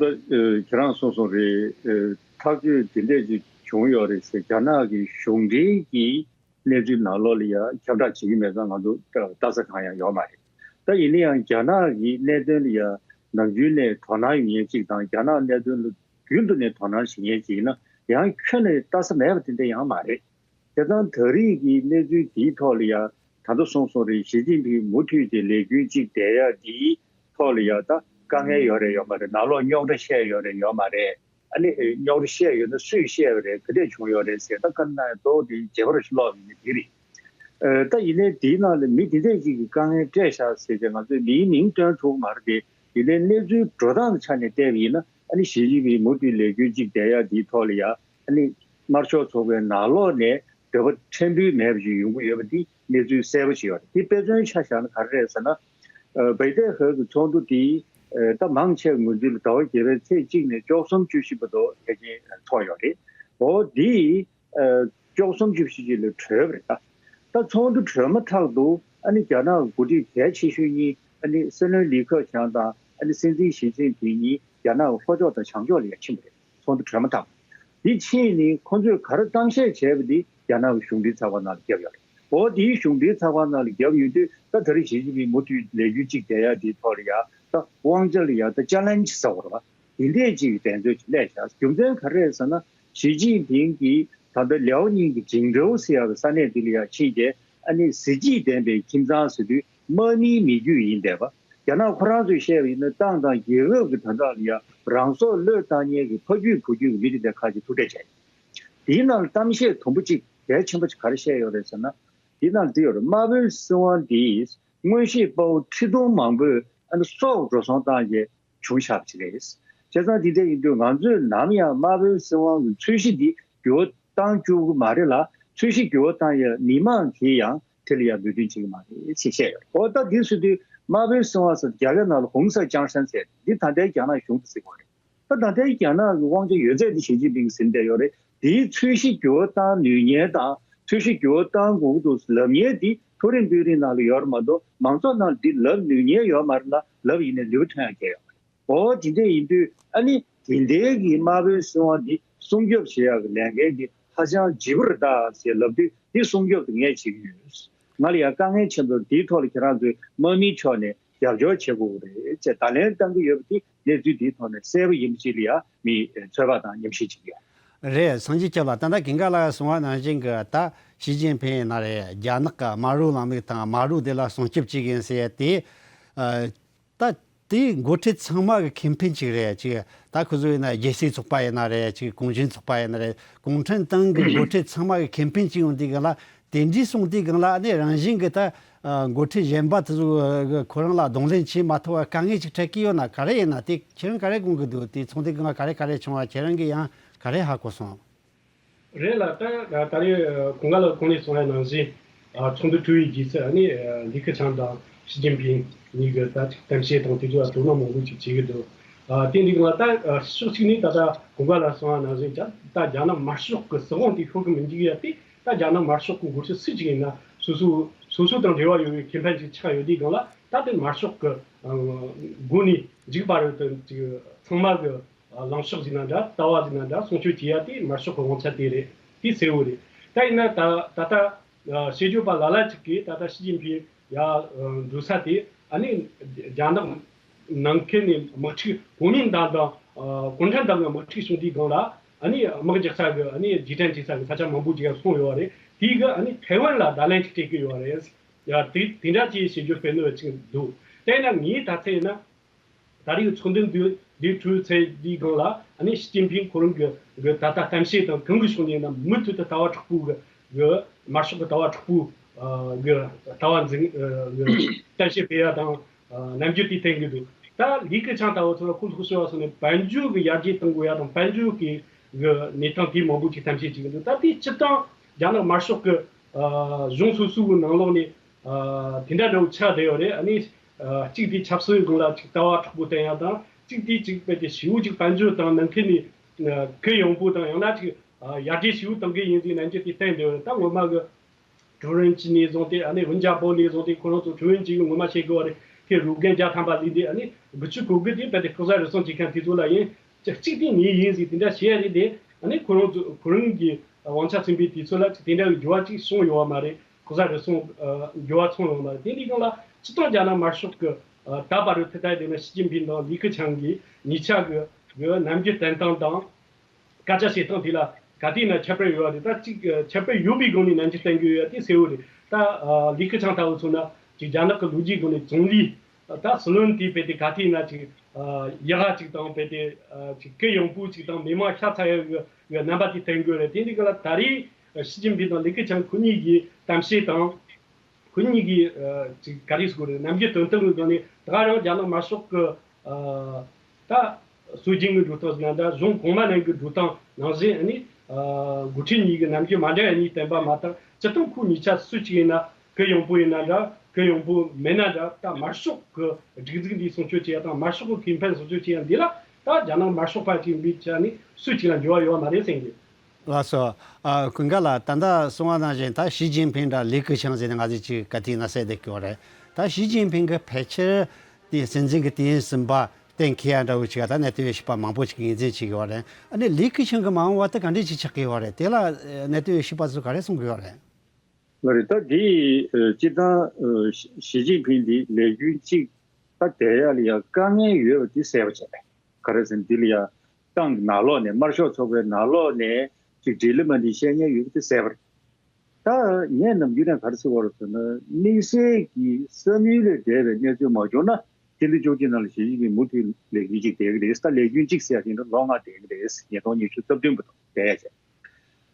ཁྱེད་རང་གསུངས་སོང་རེད། ཨ་ཐག་གཅོད་དེ་འདྲས་ཅིག་བྱུང་ཡོད་རེད་ཟེར། རྒྱ་ནག་གི་གཞུང་འབྲེལ་གྱི་གནས་ཚུལ་ནང་ལོགས་ལ་ཡ་ཁྱབ་བསྒྲགས་བྱེད་ཀྱི་མེད་ཙང་ང་ཚོ་ལྟ་ས་གང་ཡང་ཡོད་མ་རེད། ད་ཡིན་ན་ཡང་རྒྱ་ནག་གི་གནད་དོན་ལ་ཡ་ནམ་རྒྱུན་ནས་དོ་སྣང་ཡོད་མཁན་ཅིག་དང་། རྒྱ་ནག་གནད་དོན་ལ་རྒྱུན་དུ་ནས་དོ་སྣང་བྱེད་མཁན་ཅིག་ཡིན་ན་ཡང་ཁྱོན་ནས་ལྟ་ས་མེད་པ་དེ་འདྲ་ཡང་མ་རེད། བྱས་ཙང་ད་རེས་ཀྱི་གནས་ཚུལ་འདིའི་ཐོག་ལ་ཡ་ད་ལྟ་གསུངས་སོང་རེད། ཞི་ཅིན་ཕིང་མུ་མཐུད་དེ་ལས་འགུལ་གཅིག་བསྡད་ཡ་འདིའི་ཐོག་ལ་ཡ་ད་དཀའ་ངལ་ཡོད་རེད་ཡོད་མ་རེད། ནང་ལོགས་རྙོག་དྲ་བཤད་ཡོད་རེད་ཡོད་མ་རེད། ཨ་ནི་རྙོག་དྲ་བཤད་ཡོད་ན་སུས་བཤད་པ་རེད། ག་འདྲས་བྱུང་ཡོད་རེད་ཟེར། ད་བཀའ་མོལ་གཙོ་བོ་དེ་བརྗེ་པོ་རེ་ཞིག་ཀློག་ཡིན་ནི་དེ་རེད། ཨ་ད་ཡིན་ནའི་དེའི་ནང་ལ་མི་དེ་འདྲས་ཅིག་གིས་དཀའ་ངལ་སྤྲད་ཤག་ཟེར་ཏེ་ང་ཚོས་མིའི་མིང་བཏོན་ཐུབ་མ་རེད་དེ། ཡིན་ནའི་གནས་ཚུལ་འགྲོ་སྟངས་ཀྱི་ཆ་ནས་བལྟས་པ་ཡིན་ན། ཨ་ནི་ཞི་ཅིན་ཕིང་མུ་མཐུད་ལས་འགུལ་གཅིག་བསྡད་ཡ་དེའི་ཐོག་ལ་ཡ། ཨ་ནི་དམར་ཤོག་ཚོགས་པའི་ནང་ལོགས་ནས་འདོད་པ་ཕྲན་བུ་མེད་པ་ཞིག་ཡོང་གི་ཡོད་པ་དེ་གནས་ཚུལ་གསལ་པོ་ཞིག་ཡོད་རེད། དེ་དཔེ་མཚོན་ཆ་བཞག་ན་ག་རེ་རེད་ཟེར་ན། ཨ་བྷི་ཏེ་ཧོར་གྱི་ཚོགས་འདུ་དེ་ཨ་ད་མང་ཆེ་ངོས་འཛིན་ལ་ཟླ་བ་བརྒྱད་པའི་ཚེས་གཅིག་ནས་བཅུ་གསུམ་བཅུ་བཞི་བར་དུ་ཕལ་ཆེར་ཚོགས་ཡོད་རེད། འོ་དེ་ཨ་བཅུ་གསུམ་བཅུ་བཞི་ཅིག་ལ་གྲོལ་བ་རེད། ད་ད་ཚོགས་འདུ་གྲོལ་མ་ཐག་ཏུ་ཨ་ནི་རྒྱ་ནག་གི་འགོ་ཁྲིད་གལ་ཆེ་ཤོས་གཉིས། ཨ་ནི་སྲིད་བློན་ལི་ཁེ་ཆང་དང་ཨ་ནི་སྲིད་འཛིན་ཞི་ཅིན་ཕིང་གཉིས་རྒྱ་ནག་གི་ལྷོ་ཕྱོགས་དང་བྱང་ཕྱོགས་ལ་ཡར་ཕྱིན་པ་རེད། ཚོགས་འདུ་གྲོལ་མ་ཐག་འདི་ཕྱིན་ནས་ཁོང་ཚོས་ག་རེ་གཏམ་བཤད་བྱས་པ་འདི་རྒྱ་ནག་གི་གཞུང་འབྲེལ་ཚགས་པར་ནང་ལ་བརྒྱབ་ཡོད་རེད། འོ་དེའི་གཞུང་འབྲེལ་ཚགས་པར་ནང་ལ་བརྒྱབ་ཡོད་དུས། ད་ད་རེས་ཞི་ཅིན་ཕིང་མུ་མཐུད་ལས་འགུལ་གཅིག་བསྡད་ཡ་དེའི་ཐོག་ལ་ཡ་ད་དབང་ཆ་ལ་ཡ་ད་ཅ་ལན་ཇི་ཟེར་བ་རེད་པ། དེ་འདྲས་ཅིག་གི་འགྲན་རྩོད་ཅིག་སླེབས་ཤག་རྒྱུ་མཚན་ག་རེ་རེད་ཟེར་ན། ཞི་ཅིན་ཕིང་གིས་ད་ལྟ་ལེའོ་ཉིང་གི་ཇིང་ཀྲོའུ་ཟེར་ཡག་གི་ས་གནས་དེ་ལ་ཡ་ཕྱིན་བྱས། ཨ་ནི་གཟི་བརྗིད་ལྡན་པའི་ཁྱིམ་ཚང་ཟེར་དུས་དམག་མིའི་མི་རྒྱུད་ཡིན་བསྡད་པ། རྒྱ་ནག་ཁོ་རང་ཚོས་བཤད་པ་ཡིན་ན་ཏང་དང་རྒྱལ་ཁབ་ཀྱི་དོན་དག་ལ་ཡ་རང་སྲོག་བློས་བཏང་མཁན་གྱི་ཕ་རྒྱུད་བུ་རྒྱུད་ཀྱི་མི་དེ་འདྲ་ཁག་ཅིག་ཐུག་འཕྲད་བྱས་ཡོད། དེའི་ནང་ལ་གཏམ་བཤད་དུམ་བུ་གཅིག་གལ་ཆེན་པོ་ཅིག་ག་རེ་བཤད་ཡོད་རེད་ཟེར་ན། དེའི་ནང་ལ་འདི་ཡོད་རེད། དམར་པོའི་སྲིད་དབང་འདིས་མངོན་ཤེས་དཔའ་བོ་ཁྲི་སྟོང་མང་པོས་ཨ་ནི་སྲོག་འགྲོ་སོང་བཏང་རྗེས་བྱུང་བཞག་པ་ཅིག་རེད། བྱས་ཙང་འདི་འདྲ་ཡིན་དུས་ང་ཚོས་ནམ་ཡང་དམར་པོའི་སྲིད་དབང་གི་ཚོས་གཞི་འདི་འགྱུར་བ་བཏང་བཅུག་གི་མ་རེད་ལ། ཚོས་གཞི་འགྱུར་བ་བཏང་ཡ་མི་མང་གིས་ཡང་དེ་ལ་ཡང་མོས་མཐུན་བྱེད་ཀྱི་མ་རེད་ཅེས་བཤད་ཡོད་རེད། འོ་ད་འདི་ཟེར་དུས་དམར་པོའི་སྲིད་དབང་ཟེར་རྒྱ་སྐད་ནང་ལ་ཧུང་སར་ཅང་ཧྲན་ཟེར། འདི་ད་ལྟའི་རྒྱ་ནག་གཞུང་གི་སྲིད་དབང་རེད། ད་ད་ལྟའི་རྒྱ་ནག་གི་དབང་ཆ་ཡོད་ཚད་འདི་ཞི་ཅིན་ཕིང་གིས་ཟིན་བསྡད་ཡོད་རེད། དེའི་ཚོས་གཞི་འགྱུར་བ་བཏང་ནུས་མཁན་དང་། ཚོས་གཞི་འགྱུར་བ་བཏང་དགོས་ཀྱི་འདུག་ལབ་མཁན་འདི་མཐོ་རིམ་དཔོན་རིགས་ནང་ལ་ཡོད་རེད་མ་གཏོགས་མང་ཚོགས་ནང་ལ་འདི་ལབ་ནུས་མཁན་ཡོད་མ་རེད་ལ། ལབ་ཡིན་ནའི་ལུས་པོ་ཐོན་ཡག་གལ་ཡོད་མ་རེད། འོ་དེ་འདྲ་ཡིན་དུས་ཨ་ནི་དེ་འདྲའི་གི་དམར་པོའི་སྲིད་དབང་འདི་སྲུང་སྐྱོབ་བྱེད་ཡག་གི་ལས་འགན་འདི་ཧ་ཅང་ལྗིད་པོ་རེད་ད་ཟེར་ལབ་དུས། འདི་སྲུང་སྐྱོབ་དེ་ངས་བྱེད་ཀྱི་ཡོད། ང་ལ་ཡང་དཀའ་ངལ་ཆེན་པོ་རེད། དེའི་ཐོག་ལ་ཁྱེད་རང་ཚོས་དམག་མིའི་ཕྱོགས་ནས་རྒྱབ་སྐྱོར་བྱེད་དགོས་ཀྱི་རེད་ཅེས་བརྡ་ལན་བཏང་གི་ཡོད་པ་དེ་གནས་ཚུལ་འདིའི་ཐོག་ནས་གསལ་པོ་ཡིན་པ་ཅིག་ལ་ཡང་མི་ཚོད་དཔག་དང་ཉམས་ཞིབ་བྱེད་ཀྱི་ཡོད། རེད། སངས་རྒྱས་སྐྱབས་ལགས། ད་ལྟ་ཀུན་དགའ་ལགས་གསུངས་པ་ནང་བཞིན་གྱི་ད་ཞི་ཅིན་ཕིང་ཡིན་ན་རེད། རྒྱ་ནག་གི་དམར་པོ་ལངས་མིག་དང་དམར་པོ་དེ་ལ་སྲུང་སྐྱོབ་བྱེད་ཀྱི་ཡིན་ཟེར་ཡ་དེ། ཨ། ད་དེའི་འགོ་ཁྲིད་ཚང་མ་གི་ཁེ་ཕན་ཅིག་རེད། ཅིག་ད་ཁོ་ཚོ་ཡིན་ན་རྒྱལ་སའི་ཚོགས་པ་ཡིན་ན་རེད། ཅིག་གུང་ཁྲན་ཚོགས་པ་ཡིན་ན་རེད། གུང་ཁྲན་ཏང་གི་འགོ་ཁྲིད་ཚང་མ་གི་ཁེ་ཕན་ཅིག་ཡོང་དུས་སྒང་ལ། དེ་འདྲའི་གསུང་དུས་སྒང་ལ་ཨ་ནི་རང་བཞིན་གྱི་ད་འགོ་ཁྲིད་གཞན་པ་དེ་ཚོ་གི་ཁོ་རང་ལ་གདོང་ལེན་བྱེད་མ་ཐུབ་པ་དཀའ་ངལ་ཅིག་འཕྲད་ཀྱི་ཡོད་ན། ག་རེ་ཡིན་ན་དེ་ཁྱེད་རང་ག་རེ་དགོངས་ཀྱི་འདུག་དེ་ཚོགས་འདུའི་སྒང་ལ་ག་རེ་ག་རེ་བྱུང་བ་ཁྱེད་རང་གིས་ཡང་ག་རེ་ཧ་གོ་སོང་། རེད་ལ། ད་ད་རེས་ཀུན་དགའ་ལགས་གོང་ནས་གསུངས་པ་ནང་བཞིན། ཨ། ཚོགས་འདུ་གྲོལ་བའི་རྗེས་སུ་ཨ་ནི་ལི་ཁེ་ཆང་དང་ཞི་ཅིན་ཕིང་གཉིས་ཀྱིས་ད་ཅིག་གཏམ་བཤད་དང་དེ་ཚོ་ལ་དོ་སྣང་མང་པོ་ཅིག་བྱེད་ཀྱི་འདུག་ཨ། དེ་འདི་ག་ལ་ད་ཕྱོགས་གཅིག་ནས་ད་ལྟ་ཀུན་དགའ་ལགས་གསུངས་པ་ནང་བཞིན་ད་རྒྱ་ནག་དམར་ཤོག་གི་སྲིད་དབང་དེ་ཤོར་གི་མི་འཇུག་ཡ་དེ། ད་རྒྱ་ནག་དམར་ཤོག་གི་འགོ་ཁྲིད་སུ་གཅིག་ཡིན་ན་སོ་སོ་སོ་སོ་དང་འབྲེལ་བ་ཡོད་པའི་ཁེ་ཕན་ཅིག་ཆགས་ཡོད་དུས་སྒང་ལ། ད་དེ་དམར་ཤོག་གི་སྒོ་ནས་འཇུག་པ་རེད་དེ། ཅིག་ཚང་མ་གི་ལངས་ཕྱོགས་ཟེར་ན་འདྲ། ལྟ་བ་ཟེར་ན་འདྲ། སྲུང་སྐྱོབ་བྱེད་ཡ་དེ་དམར་ཤོག་གི་དབང་ཆ་དེ་རེད། དེ་གསལ་བོ་རེད། ད་ཡིན་ན་ད་ད་ལྟ་ཤེས་བརྗོད་པ་ལ་ལ་ཅིག་གིས་ད་ལྟ་ཞི་ཅིན་ཕིང་ཡར་འགྲོ་ས་དེ་ཨ་ནི་རྒྱ་ནག་ནང་ཁུལ་ནས་དམག་འཁྲུག་གོ་མིན་ཏང་དང་གུང་ཁྲན་ཏང་གི་དམག་འཁྲུག་བྱུང་དུས་སྒང་ལ་ཨ་ནི་དམག་རྒྱག་ས་གི་ཨ་ནི་རྗེས་དྲན་བྱེད་ས་གི་ས་ཆ་མང་པོ་ཅིག་ཡར་སོང་ཡོད་རེད། དེའི་གི་ཨ་ནི་ཐའེ་ཝན་ལ་བརྡ་ལན་ཅིག་སྤྲད་གི་ཡོད་རེད། ཡ། དེ་དེ་འདྲ་ཅིག་ཞེ་རྒྱུ་དཔེ་ནོར་ཅིག་འདུག་དེས་ན་ངའི་ད་ཚེ་ཡིན་ན། ད་རེས་ཀྱི་ཚོགས་འདུ་འདི་འདི་གྲོལ་ཚེ་འདིའི་སྒང་ལ་ཨ་ནི་ཞི་ཅིན་ཕིང་ཁོ་རང་གི་གི་ད་ལྟ་གཏམ་བཤད་དང་གང་གི་ཕྱོགས་ནས་ཡིན་ན་མུ་མཐུད་དུ་ལྟ་བ་དྲག་པོ་གི་གི་དམར་ཤོག་གི་ལྟ་བ་དྲག་པོ་གི་ལྟ་བ་འཛིན་གི་གཏམ་བཤད་སྤེལ་ཡ་དང་། ནམ་རྒྱུན་དེ་བསྟན་གི་འདུག་ད་ལི་ཁེ་ཆང་ལྟ་བུ་ཚོ་ལ་ཁོ་ཚོ་ཤོར་བ་སོང་ནས་དཔལ་འབྱོར་གི་ཡར་རྒྱས་གཏོང་དགོས་ཡ་དང་། དཔལ་འབྱོར་གི་ གི་གནས་སྟངས་དེ་མང་པོ་ཅིག་གཏམ་བཤད་བྱེད་ཀྱི་འདུག་ད་དེ་སྤྱིར་བཏང་རྒྱ་ནག་དམར་ཤོག་གི་ཨ་གཞུང་སོ་སོའི་ནང་ལོགས་ནས་ཨ་དེ་འདྲ་འདྲ་བོ་ཆགས་བསྡད་ཡོད་རེད། ཨ་ནི་ཨ་གཅིག་དེ་ཆབ་སྲིད་སྒང་ལ་ཅིག་ལྟ་བ་མཁྲེགས་པོ་བསྟན་ཡ་དང་། གཅིག་དེ་ཅིག་རྦད་དེ་ཞེ་པོ་ཅིག་དཔལ་འབྱོར་དང་ནང་ཁུལ་ནས་ཨ་གུ་ཡངས་པོ་དང་། ཡང་ན་ཅིག་ཨ་ཡར་རྒྱས་ཞེ་པོ་གཏོང་གི་ཡིན་ཟེར་རྣམ་འགྱུར་དེ་བསྟན་བསྡད་ཡོད་རེད། ད་ངོ་མ་གི་ཀྲུའུ་རེན་ཅི་ནས་བཟུང་སྟེ། ཨ་ནི་ཝུན་ཅཱ་པོ་ནས་བཟུང་སྟེ། ཁོ་རང་ཚོ་ཀྲུའུ་རེན་ཅི་གི་ངོ་མ་བཤད་དགོས་པ་རེད། ཁོས་རུ་རྒན་བརྒྱ་ཐམ་པ་ལས་དེ། ཨ་ནི་དགུ་བཅུ་གོ་དགུ་དེ་རྦད་དེ་ལྐོག་ཟ་རུལ་སུངས་བྱེད་མཁན་དེ་ཚོ་ལ་ཡིན། གཅིག་དེ་ངའི་ཡིན་ཟེར་དེ་འདྲ་བཤད་རེད་དེ། ཨ་ནི་ཁོ་རང་ཚོ་ཁོ་རང་གི་དབང་ཆ་ཚུན་པའི་དུས་ཚོད་ལ་ཅིག་དེ་འདྲ་གི་འགྱུར་བ་ཅིག་སོང་ཡོད་པ་མ་རེད། ལྐོག་ཟ་རུལ་སུངས་ཨ་འགྱུར་བ་སོང་ཡོད་པ་མ་རེད། དེ་འདྲའི་སྒང་ལ་སྤྱིར་བཏང་རྒྱ་ནག་དམར་ཤོག་གི་ཨ་ད་བར་དུ་ད་ལྟ་དེ་ན་ཞི་ཅིན་ཕིང་དང་ལི་ཁེ་ཆང་གི་གཉིས་ཆ་གི་གི་རྣམ་འགྱུར་བསྟན་སྟངས་དང་། སྐད་ཆ་བཤད་སྟངས་དེ་ལ་ག་དུས་ན་ཁྱད་པར་ཡོད་རེད། ད་གཅིག་ཁྱད་པར་ཡོད་པའི་སྒང་ནས་ནན་གྱིས་བསྟན་དགོས་ཡ་དེ་གསལ་བོ་རེད། ད་ལི་ཁེ་ཆང་ལྟ་བུ་མཚོན་ན་ཅིག་རྒྱ་ནག་གི་ལོ་རྒྱུས་སྒང་ནས་ཙུང་ལི་ད་སྲིད་བློན་དེ་རྦད་དེ་ག་དུས་ན་ཅིག་ཡག་ག་ཅིག་དང་རྦད་དེ་ཅིག་གུ་ཡངས་པོ་ཅིག་དང་མི་མང་ཤ་ཚ་ཡ་གི་རྣམ་པ་དེ་བསྟན་དགོས་རེད། དེ་འདི་ག་ལ་ད་རེས་ཞི་ཅིན་ཕིང་དང་ལི་ཁེ་ཆང་ཁོ་གཉིས་ཀྱི་གཏམ་བཤད་དང་། ཁོ་གཉིས་ཀྱིས་ཅིག་ག་རེ་ཟེར་དགོས་རེད། རྣམ་འགྱུར་སྟོན་སྟངས་ཀྱི་སྒང་ནས་ད་ག་རང་རྒྱ་ནག་དམར་ཤོག་གི་ད་སྲོལ་རྒྱུན་གྱི་འགྲོ་སྟངས་ཟེར་ན་འདྲ། གཞུང་གོང་མ་རྣམས་ཀྱི་འགྲོ་སྟངས་ནང་བཞིན། ཨ་ནི་འགོ་ཁྲིད་གཉིས་ཀྱི་རྣམ་འགྱུར་མ་འདྲ་བ་གཉིས་བསྟན་པ་མ་གཏོགས། སྤྱིར་བཏང་ཁོ་གཉིས་ཆ་སུ་གཅིག་ཡིན་ན། གུ་ཡངས་པོ་ཡིན་ན་འདྲ། གུ་ཡངས་པོ་མེད་ན་འདྲ། ད་དམར་ཤོག་གི་སྒྲིག་འཛུགས་འདི་སྲུང་སྐྱོབ་བྱེད་ཡ་དང་། དམར་ཤོག་གི་ཁེ་ཕན་སྲུང་སྐྱོབ་བྱེད་ཡ་འདི་ལ་ད་རྒྱ་ནག་དམར་ཤོག་པ་ཅིག་ཡིན་པའི་ཆ་ནས་སུ་གཅིག་ལ་འགྱུར་བ་ཡོད་པ་མ་རེད་བསམ་གྱི། ལགས་སོ། ཨ་ཀུན་དགའ་ལགས། ད་ལྟ་གསུངས་པ་ནང་བཞིན་ད་ཞི་ཅིན་ཕིང་དང་ལི་ཁེ་ཆང་ཟེར་ནས་ང་ཚོས་ཅིག་ག་དུས་ན་བཤད་བསྡད་ཀྱི་ཡོད་རེད། ད་ཞི་ཅིན་ཕིང་གིས་ཕལ་ཆེར་དེ་སྲིད་འཛིན་གྱི་དུས་ཡུན་གསུམ་པ་གཏན་འཁེལ་ཡ་འདྲ་བོ་ཅིག་ད་གནད་དོན་དབྱེ་ཞིབ་པ་མང་པོ་ཅིག་གིས་ངོས་འཛིན་བྱེད་ཀྱི་ཡོད་རེད། ཨ་ནི་ལི་ཁེ་ཆང་གི་མ་འོངས་པ་དེ་ག་འདྲས་ཅིག་ཆགས་ཀྱི་ཡོད་རེད། དེ་ལ་གནད་དོན་དབྱེ་ཞིབ་པ་ཚོས་ག་རེ་གསུང་གི་ཡོད་རེད། ལགས་རེད། ད་འདི་སྤྱིར་བཏང་ཞི་ཅིན་ཕིང་འདི་ལས་རྒྱུན་གཅིག་ད་བསྡད་ཡ་ལ་ཡ་དཀའ་ངལ་ཡོད་པ་འདི་གསལ་པོ་བྱས་པས། ག་རེ་ཟེར་ན་འདི་ལ་ཡ་ཏང་གི་ནང་ལོགས་ནས། དམར་ཤོག་ཚོགས་པའི་ནང་ལོགས་ནས་ཅིག་འབྲེལ་ལམ་འདི་བཤད་མཁན་ཡོད་པ་འདི་གསལ་པོ་རེད། ད་ངས་ནམ་རྒྱུན་ནས་ག་རེ་ཟེར་བ་རེད་ཟེར་ན། དམིགས་བསལ་གྱི་བསམ་ཡུལ་ལས་འདས་པའི་གནས་ཚུལ་མ་བྱུང་ན་སྤྱི་ཟླ་བཅུ་གཅིག་ནང་ལ་ཞི་ཅིན་ཕིང་མུ་མཐུད་ལས་རྒྱུན་གཅིག་བསྡད་ཀྱི་རེད། ད་ལས་རྒྱུན་གཅིག་ཟེར་ཡ་དེ་འདྲ་ལོ་ལྔ་བསྡད་ཀྱི་རེད། ཉིས་སྟོང་ཉི་ཤུ་རྩ་བདུན་བར་དུ་བསྡད་ཡ་བྱས།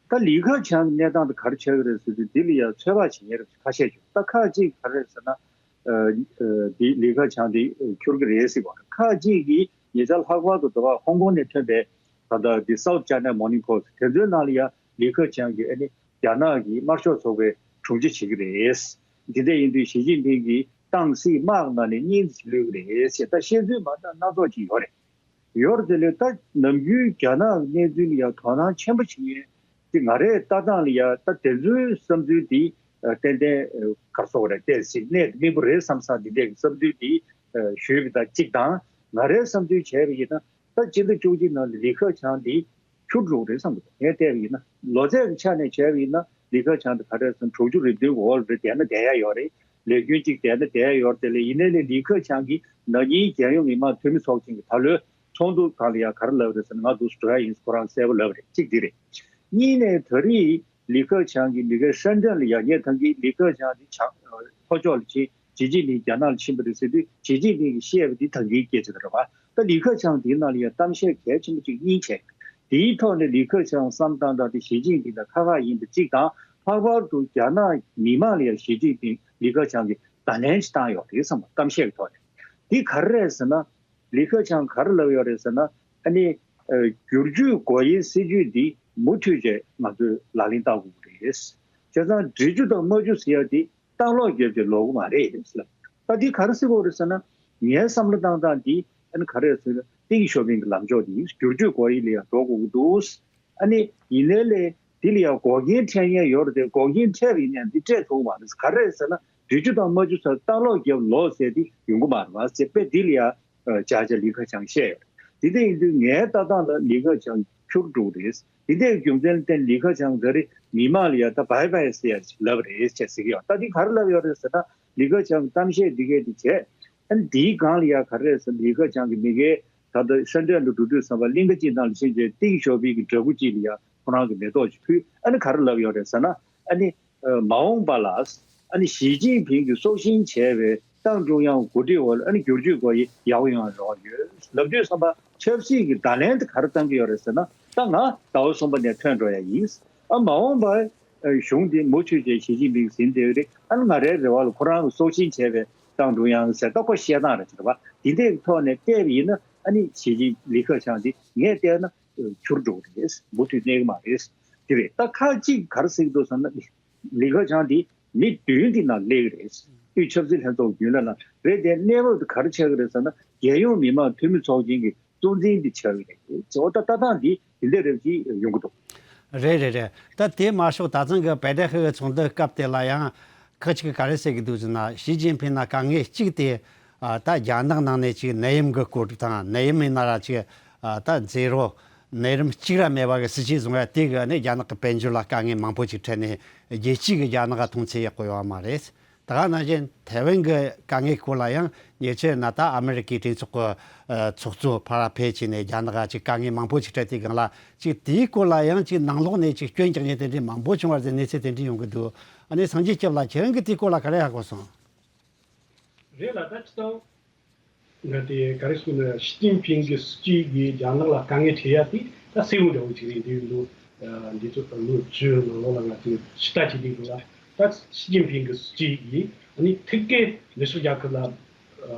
ད་ལི་ཁེ་ཆང་གི་གནས་སྟངས་དེ་ག་རེ་ཆགས་ཀྱི་རེད་ཟེར་དུས། འདི་ལ་ཡ་ཚོད་དཔག་བྱེད་མཁན་རབ་ཁ་ཤས་ཡོད། ད་ཁག་ཅིག་ག་རེ་རེད་ཟེར་ན། ཨ་ཨ་འདི་ལི་ཁེ་ཆང་འདི་འཁྱུར་གྱི་རེད་ཟེར་བ། ཁག་ཅིག་གིས་ཉེ་ཆར་ལྷག་པར་དུ་འདི་བ་ཧོང་ཀོང་ནས་ཐོན་པའི་ད་ལྟ་འདི་South China Morning Post དེ་ཚོའི་ནང་ལ་ཡ་ལི་ཁེ་ཆང་གིས་ཨ་ནི་རྒྱ་ནག་གི་དམར་ཤོག་ཚོགས་པའི་དྲུང་ཆེ་བྱེད་ཀྱི་རེད། འདི་འདྲ་ཡིན་དུས་ཞི་ཅིན་ཕིང་གིས་ཏང་སྲིད་དམག་ནང་ནས་གཉིས་ཀློད་ཀྱི་རེད་ཟེར། ད་བཤད་ཚུལ་མ་འདྲ་སྣ་ཚོགས་ཅིག་ཡོད་རེད། ཡོད་རེད། དེ་ལས་ད་ནམ་རྒྱུན་རྒྱ་ནག་གི་གནས་ཚུལ་ལ་ཡང་དོ་སྣང་ཆེན་པོ་བྱེད་མཁན་དེ། ང་རའི་ལྟ་སྟངས་ལ་ཡང་ད་དེ་ཚོའི་བསམ་ཚུལ་དེ་ཨ་ཏན་ཏན་ཨ་ག་རེ་ཟེར་དགོས་རེད། ཏོག་ཙམ་གནད་དུ་སྨིན་པོ་རེད་བསམ་བསམ་འདི་འདྲའི་བསམ་ཚུལ་དེ་ཨ་ཞུས་པ་དང་གཅིག་དང་། ང་རའི་བསམ་ཚུལ་བྱས་པ་ཡིན་ན། ད་སྤྱི་ཟླ་བཅུ་གཅིག་ནང་ལ་ལི་ཁེ་ཆང་དེ་འཁྱུར་འགྲོ་གི་རེད་བསམ་གི་འདུག་ངས་བལྟས་པ་ཡིན་ན། ལོ་ཚད་ཀྱི་ཆ་ནས་བྱས་པ་ཡིན་ན་ལི་ཁེ་ཆང་དེ་ག་རེ་ཟེར་ན་དྲུག་ཅུ་རེ་བདུན་གྱི་འོག་ལ་རེ་བསྡད་ན་བསྡད་ཡ་ཡོད་རེད། ལས་རྒྱུན་གཅིག་བསྡད་ན་བསྡད་ཡ་ཡོད་རེད། དེ་ལས་ཡིན་ནའི་ལི་ཁེ་ཆང་གིས་ན་ནིང་རྒྱལ་ཡོངས་མི་དམངས་འཐུས་མི་ཚོགས་ཆེན་གྱི་ད་ལོའི་ཚོགས་འདུ་སྒང་ལ་ཡང་ག་རེ་ལབ་རེད་ཟེར་ན། ང་འདུག་སེ་འགྲོ་ཡ་ཡིན། ཁོ་རང་གསལ་པོ་ལབ་རེད། གཅིག་འདི་རེད། གཉིས་ནས་ད་རེས་ལི་ཁེ་ཆང་གིས་འདི་གའི་ཧྲེན་ཀྲེན་ལ་ཡ། ངས་ད་གིན་ལི་ཁེ་ཆང་འདི་བྱང་ལྷོ་ཕྱོགས་ལ་ཕྱིན། ཞི་ཅིན་ཕིང་རྒྱ་ནག་ལ་ཕྱིན་པ་རེད་ཟེར་དུས། ཞི་ཅིན་ཕིང་གིས་བཤད་པ་འདི་ད་གིན་སྐད་ཆ་དེ་རེད་པ། ད་ལི་ཁེ་ཆང་འདིའི་ནང་ལ་ཡ་གཏམ་བཤད་གལ་ཆེན་པོ་གཅིག་གཉིས་བྱས། དེའི་ཐོག་ནས་ལི་ཁེ་ཆང་བསམ་བཏང་སྟངས་དེ་ཞི་ཅིན་ཕིང་དང་ཁ་ཁ་ཡིན་པ་གཅིག་དང་། ལྷག་པར་དུ་རྒྱ་ནག་མི་མང་ལ་ཡ་ཞི་ཅིན་ཕིང་ལི་ཁེ་ཆང་གིས་བརྡ་ལན་ཅིག་བཏང་ཡོད་རེད་བསམ་པ། གཏམ་བཤད་ཀྱི་ཐོག་ནས། འདི་ག་རེ་རེད་ཟེར་ན། ལི་ཁེ་ཆང་ག་རེ་ལབ་ཡོད་རེད་ཟེར་ན། ཨ་ནི་ཨ་བསྒྱུར་བཅོས་སྒོ་དབྱེའི་སྲིད་ཇུས་འདི་མུ་མཐུད་བྱས་ང་ཚོས་ལག་ལེན་བསྟར་དགོས་ཀྱི་རེད། བྱས་ཙང་འགྲིག་རྒྱུ་དང་མ་རྒྱུ་ཟེར་ཡ་འདི་གཏན་སློག་བརྒྱབ་བྱས་ལོག་གི་མ་རེད་ཟེར། ད་འདི་ག་རེ་ཟེར་དགོས་རེད་ཟེར་ན། ངའི་བསམ་བློ་བཏང་སྟངས་འདི་ཨ་ནི་ག་རེ་ཟེར་ན། ཏིང་ཞའོ་ཕིང་གི་ལམ་ཕྱོགས་འདི་བསྒྱུར་བཅོས་སྒོ་དབྱེ་ལ་ཡང་འགྲོ་དགོས་ཀྱི་འདུག་ཨ་ནི་ཡིན་ནའི་ལས་འདི་ལ་ཡང་འགོག་རྐྱེན་འཕྲད་མཁན་ཡོད་རེད་དེ། འགོག་རྐྱེན་འཕྲད་པ་ཡིན་ནའང་འདི་འཕྲད་ཐུབ་ཀྱི་མ་རེད། ག་རེ་རེད་ཟེར་ན། འགྲིག་རྒྱུ་དང་མ་རྒྱུ་ཟེར་གཏན་སློག་བརྒྱབ་ལོག་ཟེར་དེ་ཡོང་གི་མ་རེད་པ་ཟེར། དཔེ་འདི་ལ་ཡང་ཨ་བྱ་བྱ་ལི་ཁེ་ཆང་བཤད་ཡོད་རེད། འདི་འདྲ་ཡིན་དུས་ངའི་ལྟ་སྟངས་ལ་ལི་ཁེ་ཆང་འཁྱུར་འགྲོ་གི་རེད། འདི་འདྲའི་རྒྱུ་མཚན་ལ་བརྟེན་ལི་ཁེ་ཆང་ད་རེས་མི་མང་ལ་ཡང་ད་བྷའི་བྷའི་ཟེར་ཡ་ལབ་རེད་ཅེས་ཟེར་གྱི་ཡོད། ད་འདི་ག་རེ་ལབ་ཡོད་རེད་ཟེར་ན། ལི་ཁེ་ཆང་གི་གཏམ་བཤད་འདི་གས་འདི་བྱས། ཨ་ནི་འདིའི་སྒང་ལ་ཡ་ག་རེ་རེད་ཟེར་ན། ལི་ཁེ་ཆང་གིས་མ་གི་ད་ལྟ་ཧྲེན་ཀྲེན་དུ་འགྲོ་དུས་ཙམ་པ་གླིང་ག་གཅིག་ནང་ལ་ཕྱིན་བྱས་ཏིང་ཞའོ་ཕིང་གི་འདྲ་སྐུ་གཅིག་ལ་ཡ་ཁོ་རང་གི་མེ་ཏོག་ཅིག་ཕུལ། ཨ་ནི་ག་རེ་ལབ་ཡོད་རེད་ཟེར་ན། ཨ་ནི་ཨ་མ་འོངས་པ་ལ་ཨ་ནི་ཞི་ཅིན་ཕིང་གིས་སྲོག་ཤིང་བྱས་པའི་ཏང་ཀྲུང་དབྱང་གོ་སྒྲིག་འོག་ལ་ཨ་ནི་བསྒྱུར་བཅོས་སྒོ་དབྱེ་ཡག་པོ་ཡོང་ཡ་རོགས་ཡོད་ལབ་དུས་ཙམ་པ། ཆབ་སྲིད་ཀྱི་བརྡ་ལན་དེ་ག་རེ་བཏང་གི་ཡོད་རེད་ཟེར་ན། ད་ང་ཟླ་བ་གསུམ་པ་ནས་ཐོན་འགྲོ་ཡ་ཡིན། ཨ་མ་འོངས་པ་གཞུང་འདི་མུ་མཐུད་བྱས་ཞི་ཅིན་ཕིང་ཟིན་བསྡད་ཡོད་རེད། ཨ་ནི་ང་རའི་རེ་བ་ལ་ཁོ་རང་གི་སྲོག་ཤིང་བྱས་པའི་ཏང་ཀྲུང་དབྱང་ཟེར། ད་ཁོ་བཤད་སྟངས་རེད་ཟེར་བ། འདི་འདྲའི་ཐོག་ནས་བལྟས་པ་ཡིན་ན། ཨ་ནི་ཞི་ཅིན་ལི་ཁེ་ཆང་འདི་ངས་བལྟས་ན། འགྱུར་འགྲོ་གི་རེད། མུ་མཐུད་གནས་ཀྱི་མ་རེད། དེ་རེད། ད་ཁག་ཅིག་ག་རེ་ཟེར་གྱི་འདུག་ཟེར་ན། ལི་ཁེ་ཆང་དེ་མི་བདུན་གྱི་ནང་སླེབས་ཀྱི་རེད། དབུས་ཆབ་སྲིད་ལྷན་ཚོགས་རྒྱུན་ལས་ནང་རེད། དེ་གནས་བབ་དེ་ག་རེ་ཆགས་ཀྱི་རེད་ཟེར་ན། རྒྱལ་ཡོངས་མི་དམངས་འཐུས་མི་ཚོགས་ཆེན་གྱི་གཙོ་འཛིན་དེ་ཆགས་ཀྱི་རེད། འོ་ད་ལྟ་སྟངས་འདི་དེ་འདྲ་རེད་ཅེས་ཡོང་གི་འདུག་རེད་རེད་རེད། ད་དེ་མ་ཞོག་ད་ཐེངས་ཀྱི་བེ་ཏྲ་ཧི་གི་ཚོགས་འདུ་སྐབས་དེ་ལ་ཡང་ཁག་ཅིག་གིས་ག་རེ་ཟེར་གྱི་འདུག་ཟེར་ན། ཞི་ཅིན་ཕིང་ལ་དཀའ་ངལ་གཅིག་དེ། ཨ། ད་རྒྱ་ནག་ནང་ནས་ཅིག་ནད་ཡམས་ཀྱི་སྐོར་དང་། ནད་ཡམས་ཡིན་ན་ར་ཅིག་ཨ། ད་ཛེ་རོ། ནད་རིམས་གཅིག་ར་མེད་པ་གི་སྲིད་ཇུས་བཟུང་ཡ་དེ་གིས་ནི་རྒྱ་ནག་གི་དཔལ་འབྱོར་ལ་དཀའ་ངལ་མང་པོ་ཅིག་འཕྲད་ནས། རྒྱལ་སྤྱི་གིས་རྒྱ་ནག་ག་མཐོང་ཆེན་ཡག་པོ་ཡོད་པ་མ་རེད། ད་ག་ནང་བཞིན་ཐའེ་ཝན་གྱི་དཀའ་ངལ་སྐོར་ལ་ཡང་ཉེ་ཆར་ན་ད་ཨ་མི་རི་ཀའི་གྲོས་ཚོགས་ཀྱི་ཨ་ཚོགས་གཙོ་ཕར་ཕེབས་བྱས་ནས་རྒྱ་ནག་ག་ཅིག་དཀའ་ངལ་མང་པོ་ཅིག་འཕྲད་དུས་སྒང་ལ། ཅིག་དེའི་སྐོར་ལ་ཡང་ཅིག་ནང་ལོགས་ནས་ཅིག་སྐྱོན་རྒྱག་མཁན་དེ་འདྲའི་མང་པོ་བྱུང་བ་རེད་ཟེར་གནས་ཚུལ་དེ་འདྲའི་ཡོང་གི་འདུག་ཨ་ནི་སངས་རྒྱས་སྐྱབས་ལགས། ཁྱེད་རང་གིས་དེའི་སྐོར་ལ་ག་རེ་ཧ་གོ་སོང་། རེད་ལ། ད་སྤྱིར་བཏང་ང་དེ་ག་རེ་ཟེར་ན། ཞི་ཅིན་ཕིང་གི་སྲིད་ཇུས་ཀྱིས་རྒྱ་ནག་ལ་དཀའ་ངལ་འཕྲད་ཡ་དེ་ད་གསལ་བོ་འདྲ་བོ་ཅིག་རེད། འདི་ལོ་འདི་ཚོ་ལོ་བཅུ་ནང་ལོགས་ལ་ང་ཚོས་ཕྱི་ལྟ་བྱེད་དུས་སྒང་ལ། ད་ཞི་ཅིན་ཕིང་གི་སྲིད་ཇུས་ཀྱིས་ཨ་ནི་ཐད་ཀའི་ནུབ་ཕྱོགས་རྒྱལ་ཁབ་ལ་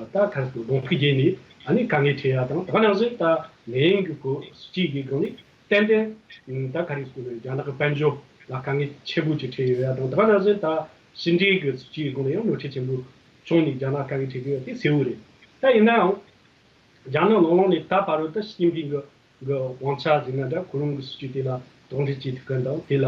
ད་ག་རེ་ཟེར། གདོང་ཐུག་བརྒྱབ་ནས་ཨ་ནི་དཀའ་ངལ་འཕྲད་ཡ་དང་། ད་ག་ནང་བཞིན་ད་ནད་ཡམས་ཀྱི་སྐོར་སྲིད་ཇུས་ཀྱི་སྒང་ནས་ཏན་ཏན་ད་ག་རེ་ཟེར་ན། རྒྱ་ནག་གི་དཔལ་འབྱོར་ལ་དཀའ་ངལ་ཆེན་པོ་ཅིག་འཕྲད་ཡོད་ཡ་དང་། ད་ག་ནང་བཞིན་ད་ཕྱི་འབྲེལ་གྱི་སྲིད་ཇུས་ཀྱི་སྒང་ལ་ཡང་ནོར་འཁྲུལ་ཆེན་པོ་བྱུང་ནས་རྒྱ་ནག་དཀའ་ངལ་འཕྲད་ཀྱི་ཡོད་དེ་གསལ་བོ་རེད། ད་ཡིན་ནའང་རྒྱ་ནག་ནང་ལོགས་ནས་ད་བར་དུ་ད་ཞི་ཅིན་ཕིང་གི་གི་དབང་ཆ་ཟེར་ན་འདྲ། ཁོ་རང་གི་སྲིད་ཇུས་དེ་ལ་དོགས་འདྲི་བྱེད་ཐུབ་མཁན་དང་། དེ་ལ་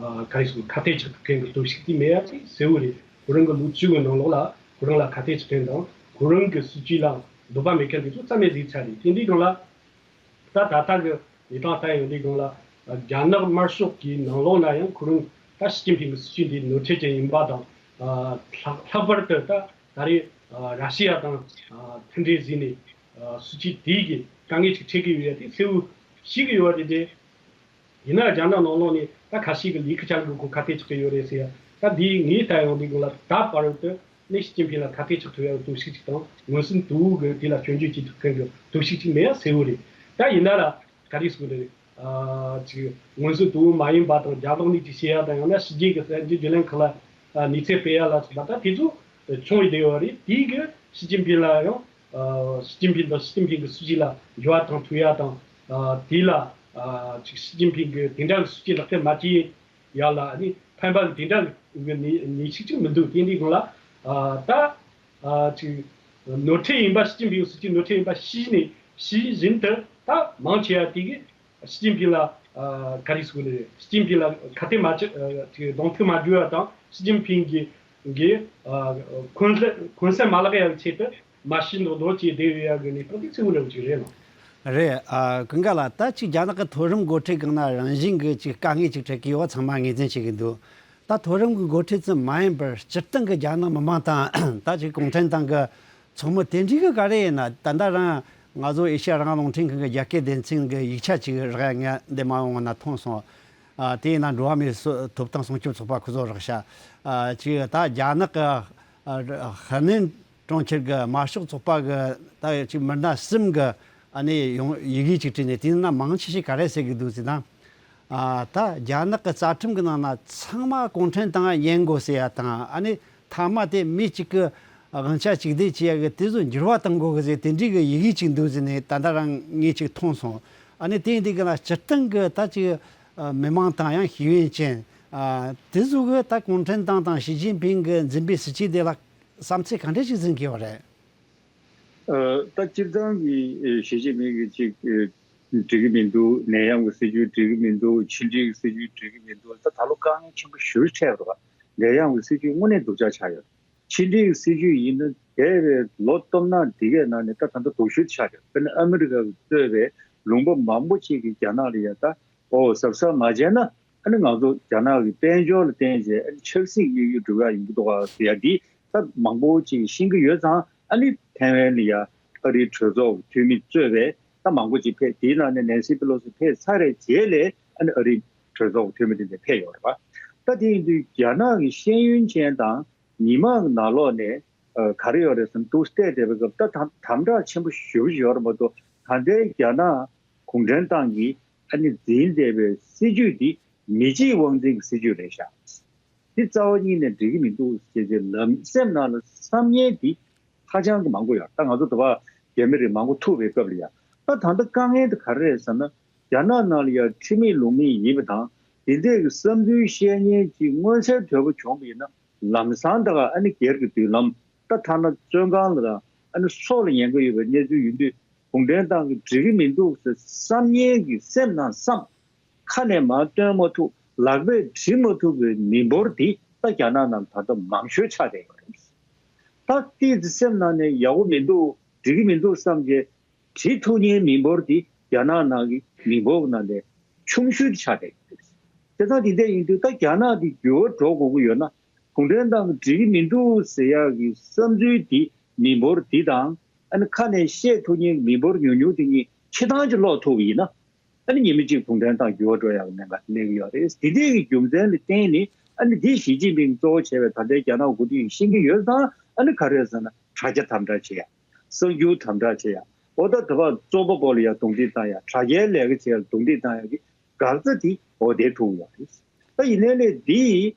ཨ་ག་རེ་ཟེར། ཁ་གཏད་གཅོག་ཐུབ་མཁན་གྱི་སྟོབས་ཤུགས་དེ་མེད་ཡ་དེ་གསལ་བོ་རེད། ཁོ་རང་གི་ལོ་བཅུ་གི་ནང་ལོགས་ལ་ཁོ་རང་ལ་ཁ་གཏད་གཅོག་མཁན་དང་། ཁོ་རང་གི་སྲིད་ཇུས་ལ་འདོད་པ་མེད་མཁན་དེ་ཚོ་རྩ་མེད་བཟོས་ཚར་རེད། དེ་འདྲའི་སྒང་ལ་ད་ད་ལྟ་གི་གནས་སྟངས་ལྟ་ཡོང་དུས་སྒང་ལ། རྒྱ་ནག་དམར་ཤོག་གི་ནང་ལོགས་ན་ཡང་ཁོ་རང་ད་ཞི་ཅིན་ཕིང་གི་སྲིད་ཇུས་འདི་ནོར་འཁྲུལ་ཅན་ཡིན་པ་དང་། ཨ་ལྷག་ལྷག་པར་དུ་ད་ད་རེས་ཨ་ར་ཤི་ཡ་དང་ཨ་མཐུན་འབྲེལ་བཟོས་ནས་ཨ་སྲིད་ཇུས་དེའི་གི་དཀའ་ངལ་ཅིག་འཕྲད་ཀྱི་ཡོད་ཡ་དེ་གསལ་བོ་ཤེས་ཀྱི་ཡོད་རེད་དེ། ཡིན་ན་རྒྱ་ནག་ནང་ལོགས་ནས་ད་ཁ་ཤས་ཀྱིས་ལི་ཁེ་ཆང་གིས་ཁོ་ཁ་གཏད་གཅོག་གི་ཡོད་རེད་ཟེར་ཡ། ད་འདི་ངས་ལྟ་ཡོང་དུས་སྒང་ལ་ད་བར་དུ་ནི་ཞི་ཅིན་ཕིང་ལ་ཁ་གཏད་གཅོག་ཐུབ་ཡ་གི་སྟོབས་ཤུགས་ཅིག་དང་། མངོན་སུམ་དོད་པོ་གི་དེ་ལ་སྐྱོན་བརྗོད་བྱེད་ཐུབ་མཁན་གྱི་སྟོབས་ཤུགས་ཅིག་མེད་ཡ་གསལ་བོ་རེད། ད་ཡིན་ན་ལ་ག་རེ་ཟེར་དགོས་རེད། ཨ་ཅིག་མངོན་སུམ་དོད་པོ་མ་ཡིན་པ་དང་། རྒྱབ་ལོགས་ནས་ཅིག་བཤད་ཡ་དང་། ཡང་ན་ཕྱི་རྒྱལ་གྱི་གསར་འགྱུར་བརྒྱུད་ལམ་ཁག་ལ་ཨ་གནས་ཚུལ་སྤེལ་ཡ་ལ་སོགས་པ་ད་དེ་ཚོ་བྱུང་ཡོད་བསྡད་ཡོད་རེད། དེའི་གི་ཞི་ཅིན་ཕིང་ལ་ཡང་ཨ་ཞི་ཅིན་ཕིང་དང་། ཞི་ཅིན་ཕིང་གི་སྲིད་ཇུས་ལ་འགྱུར་བ་གཏོང་ཐུབ་ཡ་དང་། ཨ་དེ་ལ་ཨ་ཅིག་ཞི་ཅིན་ཕིང་གི་དེ་འདྲ་གི་སྲིད་ཇུས་ལག་བསྟར་མ་བྱས་ཡ་ལ་ནི་ཕན་པ་དེ་འདྲ་གི་ནུས་ཤུགས་ཅིག་མི་འདུག་དེ་འདྲའི་སྒང་ལ་ཨ་ད་ཨ་ཅིག་ནོར་འཁྲུལ་ཡིན་པ། ཞི་ཅིན་ཕིང་གི་སྲིད་ཇུས་ནོར་འཁྲུལ་ཡིན་པ་ཤེས་ནས། ཤེས་བཞིན་དུ་ད་མང་ཆེ་བ་དེ་གིས་ཞི་ཅིན་ཕིང་ལ་ཨ་ག་རེ་ཟེར་དགོས་རེད། ཞི་ཅིན་ཕིང་ལ་ཁ་གཏད་མ་གཅོག་ཨ་ཅིག་གདོང་ཐུག་མ་བརྒྱབ་ཡ་དང་། ཞི་ཅིན་ཕིང་གི་གི་ཨ་གུན་གུན་གསབ་མ་ལག་ཡ་གི་ཆེད་དུ་མ་ཤི་མདོག་མདོག་བྱས་བསྡད་ཡོད་ཡ་གི་གནས་སྟངས་དེ་གཙོ་བོ་འདྲ་བོ་ཅིག་རེད་ལ། རེད། ཨ་ཀུན་དགའ་ལགས། ད་ཅིག་རྒྱ་ནག་གི་མཐོ་རིམ་འགོ་ཁྲིད་སྒང་ན་རང་བཞིན་གྱི་ཅིག་དཀའ་ངལ་ཅིག་འཕྲད་ཀྱི་ཡོད་པ་ཚང་མ་ངོས་འཛིན་བྱེད་ཀྱི་འདུག་ད་མཐོ་རིམ་གྱི་འགོ་ཁྲིད་ཙམ་མ་ཡིན་པར་སྤྱིར་བཏང་གི་རྒྱ་ནག་མི་མང་དང་། ད་ཅིག་གུང་ཁྲན་ཏང་གི་ཚོགས་མི་དེ་འདྲའི་གི་ག་རེ་ཡིན་ན། ད་ལྟ་རང་ང་ཚོ་ཨེ་ཤེ་ཡ་རང་དབང་རླུང་འཕྲིན་ཁང་གི་རྒྱ་སྐད་སྡེ་ཚན་གི་ཡིག་ཆ་ཅིག་རག་ཡ་ངས་འདི་མ་འོངས་ན་མཐོང་སོང་། ཨ་དེ་ཡིན་ན་འགྲོ་བ་མིའི་སོ་ཐོབ་ཐང་སྲུང་སྐྱོབ་ཚོགས་པ་ཁོ་ཚོ་རག་ཤག་ཨ་ཅིག་ད་རྒྱ་ནག་གི་ཨ་ཧི་ནན་གྲོང་ཁྱེར་གྱི་དམར་ཤོག་ཚོགས་པ་གི་ད་ཅིག་མི་སྣ་གསུམ་གྱིས་ཨ་ནི་ཡོང་ཡི་གེ་ཅིག་བྲིས་ནས། དེའི་ནང་མང་ཆེ་ཤོས་ག་རེ་ཟེར་གྱི་འདུག་ཟེར་ན། ཨ་ད་རྒྱ་ནག་གི་རྩ་ཁྲིམས་ཀྱི་ནང་ན་ཚང་མ་གུང་ཁྲན་ཏང་ཉན་དགོས་ཟེར་ཡ་དང་། ཨ་ནི་མཐའ་མ་དེ་མི་གཅིག་གི་དབང་ཆ་གཅིག་སྡུད་བྱེད་ཡ་གི་དེ་ཚོ་འགྱུར་བ་གཏང་དགོས་གི་ཟེར། དེ་འདྲའི་གི་ཡི་གེ་ཅིག་འདུག་ཟེར་ནས་ད་ལྟ་རང་ངས་ཅིག་མཐོང་སོང་། ཨ་ནི་དེ་ཡིན་དུས་ག་ན་སྤྱིར་བཏང་གི་ད་ཅིག་ཨ་མི་མང་དང་ཡང་ཤེས་ཡོན་ཅན་ཨ་དེ་ཚོ་གི་ད་གུང་ཁྲན་ཏང་དང་ཞི་ཅིན་ཕིང་གི་འཛིན་པའི་སྲིད་བྱུས་དེ་ལ་བསམ་ཚུལ་ག་འདྲ་ཞིག་འཛིན་གྱི་ཡོད་རེད། ཨ་ད་སྤྱིར་བཏང་གི་ཨེ་ཞི་ཅིན་ཕིང་གིས་ཅིག་ཨེ་འགྲིག་གི་མི་འདུག་ནད་ཡམས་ཀྱི་སྲིད་བྱུས་འགྲིག་གི་མི་འདུག་ཕྱི་འབྲེལ་གྱི་སྲིད་བྱུས་འགྲིག་གི་མི་འདུག་ད་ད་ལོ་དཀའ་ངལ་ཆེན་པོ་ཞེ་པོ་འཕྲད་འདུག་ནད་ཡམས་ཀྱི་སྲིད་བྱུས་དངོས་གནས་སྡུག་ཅག་ཆགས་ཡོད། ཕྱི་འབྲེལ་གྱི་སྲིད་བྱུས་ཡིན་ན་འདས་པའི་ལོ་སྟོང་ཕྲག་འདི་གའི་ནང་ནས་ད་ད་ལྟ་སྡུག་ཤོས་ཆགས་ཡོད། དཔེར་ན་ཨ་མི་རི་ཀ་གིས་གཙོས་པའི་ལུང་པ་མང་པོ་ཅིག་གིས་རྒྱ་ནག་ལ་ཡ་ད་ཨོ་གཟབ་གཟབ་མ་བྱས་ན། ཨ་ནི་ང་ཚོ་རྒྱ་ནག་གི་དཔལ་འབྱོར་ལ་བརྟེན་བྱས་ཨ་ནི་ཆབ་སྲིད་གཡས་གཡོན་འགྲོ་ཡ་ཡིན་གྱི་འདུག་ག་ཟེར་ཡ་འདི་ད་མང་པོ་ཅིག་ཤེས་ཀྱི་ཡོད་ཙང་། ཨ་ནི་ཐའེ་ཝན་ལ་ཡ་ཨ་རིའི་གྲོས་ཚོགས་འཐུས་མི་གཙོས་པའི་ད་མང་པོ་ཅིག་ཕེབས། དེའི་ནང་ནས་ནན་སི་པེ་ལོ་སི་ཕེབས་ཚར་བའི་རྗེས་ལས་ཨ་ནི་ཨ་རིའི་གྲོས་ཚོགས་འཐུས་མི་དེ་འདྲ་ཕེབས་ཡོད་རེད་པ། ད་དེ་ཡིན་དུས་རྒྱ་ནག་གི་ཤེས་ཡོན་ཅན་དང་མི་མང་གི་ནང་ལོགས་ནས་ཨ་ག་རེ་ཡོད་རེད་ཟེར་ན། འདུག་བལྟས་བསྡད་པའི་སྐབས་ད་དམ་དམ་དྲག་ཆེན་པོ་ཞེ་པོ་ཅིག་ཡོད་རེད་མ་གཏོགས། ད་ལྟའི་རྒྱ་ནག་གུང་ཁྲན་ཏང་གིས་ཨ་ནི་འཛིན་བསྡད་པའི་སྲིད་བྱུས་འདི་མི་གཅིག་དབང་འཛིན་གྱི་སྲིད་བྱུས་རེད་ཤག་འདི་རྩ་བ་ཉིད་ནས་འགྲིག་གི་མི་འདུག་ཅེས་ཅེས་ལམ་སེམས་ནང་ལ་བསམ་ཉེན་འདི་ཧ་ཅང་གི་མང་པོ་ཡོད། ད་ང་ཚོ་དུ་བ་རྒྱ་མི་རིགས་མང་པོ་ཐུག་པའི་སྐབས་ལ་ཡ། ད་ད་ལྟ་དཀའ་ངལ་འདི་ག་རེ་རེད་ཟེར་ན། རྒྱ་ནག་ནང་ལ་ཡང་ཁྲིམས་མེད་ལུགས་མེད་ཡིན་པ་དང་། དེ་འདྲའི་གི་བསམ་ཚུལ་བཤད་མཁན་ཅིག་མངོན་གསལ་དོད་པོ་བྱུང་བ་ཡིན་ན། ལམ་སང་ད་ག་ཨ་ནི་སྒེར་གྱི་མདུན་ལམ། ད་ཐ་ན་བཙོན་ཁང་ལ་དང་ཨ་ནི་སྲོག་ལ་ཉེན་ཁ་ཡོད་པའི་གནས་ཚུལ་ཡིན་དུས། གུང་ཁྲན་ཏང་གིས་འགྲིག་གི་མི་འདུག་ཟེར་བསམ་མཁན་གྱི་སེམས་ནང་བསམ། ཁ་ནས་མར་བཏོན་མ་ཐུབ། ལག་པས་བྲིས་མ་ཐུབ་པའི་མི་འབོར་འདི་ད་རྒྱ་ནག་ནང་ད་ལྟ་མང་ཤོས་ཆགས་བསྡད་ཡོད་རེད། ད་ཏོག་ཙམ་སེམས་ནང་ནས་ཡག་པོ་མི་འདུག་འགྲིག་གི་མི་འདུག་བསམ་བྱས་བྲིས་ཐུབ་མཁན་མི་འབོར་འདི་རྒྱ་ནག་ནང་གི་མི་འབོར་ནང་ནས་ཆུང་ཤོས་དེ་ཆགས་བསྡད་ཡོད་རེད། དེ་ཙང་དེ་འདྲ་ཡིན་དུས་ད་རྒྱ་ནག་འདི་འགྱུར་བ་འགྲོ་དགོས་ཀྱི་ཡོད་ན། གུང་ཁྲན་ཏང་གིས་འགྲིག་གི་མི་འདུག་ཟེར་ཡག་གི་བསམ་ཚུལ་འདི་མི་འབོར་འདི་དང་། ཨ་ནི་ཁ་ནས་བཤད་ཐུབ་མཁན་མི་འབོར་ཉུང་ཉུང་དེ་གཉིས་ཕྱི་ཐང་ཅིག་ལོག་ཐུབ་པ་ཡིན་ན། ཨ་ནི་ཉི་མ་གཅིག་གུང་ཁྲན་ཏང་འགྱུར་བ་འགྲོ་ཡག་གི་གནད་འགག་སླེབས་ཀྱི་ཡོད་རེད། དེ་འདྲའི་གི་རྒྱུ་མཚན་ལ་བརྟེན་ནས། ཨ་ནི་འདི་ཞི་ཅིན་ཕིང་གཙོ་བོ་བྱས་པའི་ད་ལྟའི་རྒྱ་ནག་འགོ་ཁྲིད་ཤེས་ཀྱི་ཡོད་ཙང་། ཨ་ནི་ག་རེ་ཟེར་ན། དྲ་རྒྱ་དམ་དྲག་བྱེད་ཡག་གསར་འགྱུར་དམ་དྲག་བྱེད་ཡག་འོ་ད་དེ་བར་རྩོམ་པ་པོ་ལ་ཡང་རྡུང་རྡེག་བཏང་ཡག་དྲ་རྒྱའི་ལས་ཀ་བྱེད་ཡག་རྡུང་རྡེག་བཏང་ཡག་གི་འགག་རྩ་དེ་འོ་དེ་ཐུག་ཡོད་རེད། ད་ཡིན་ནའི་ལས་འདི་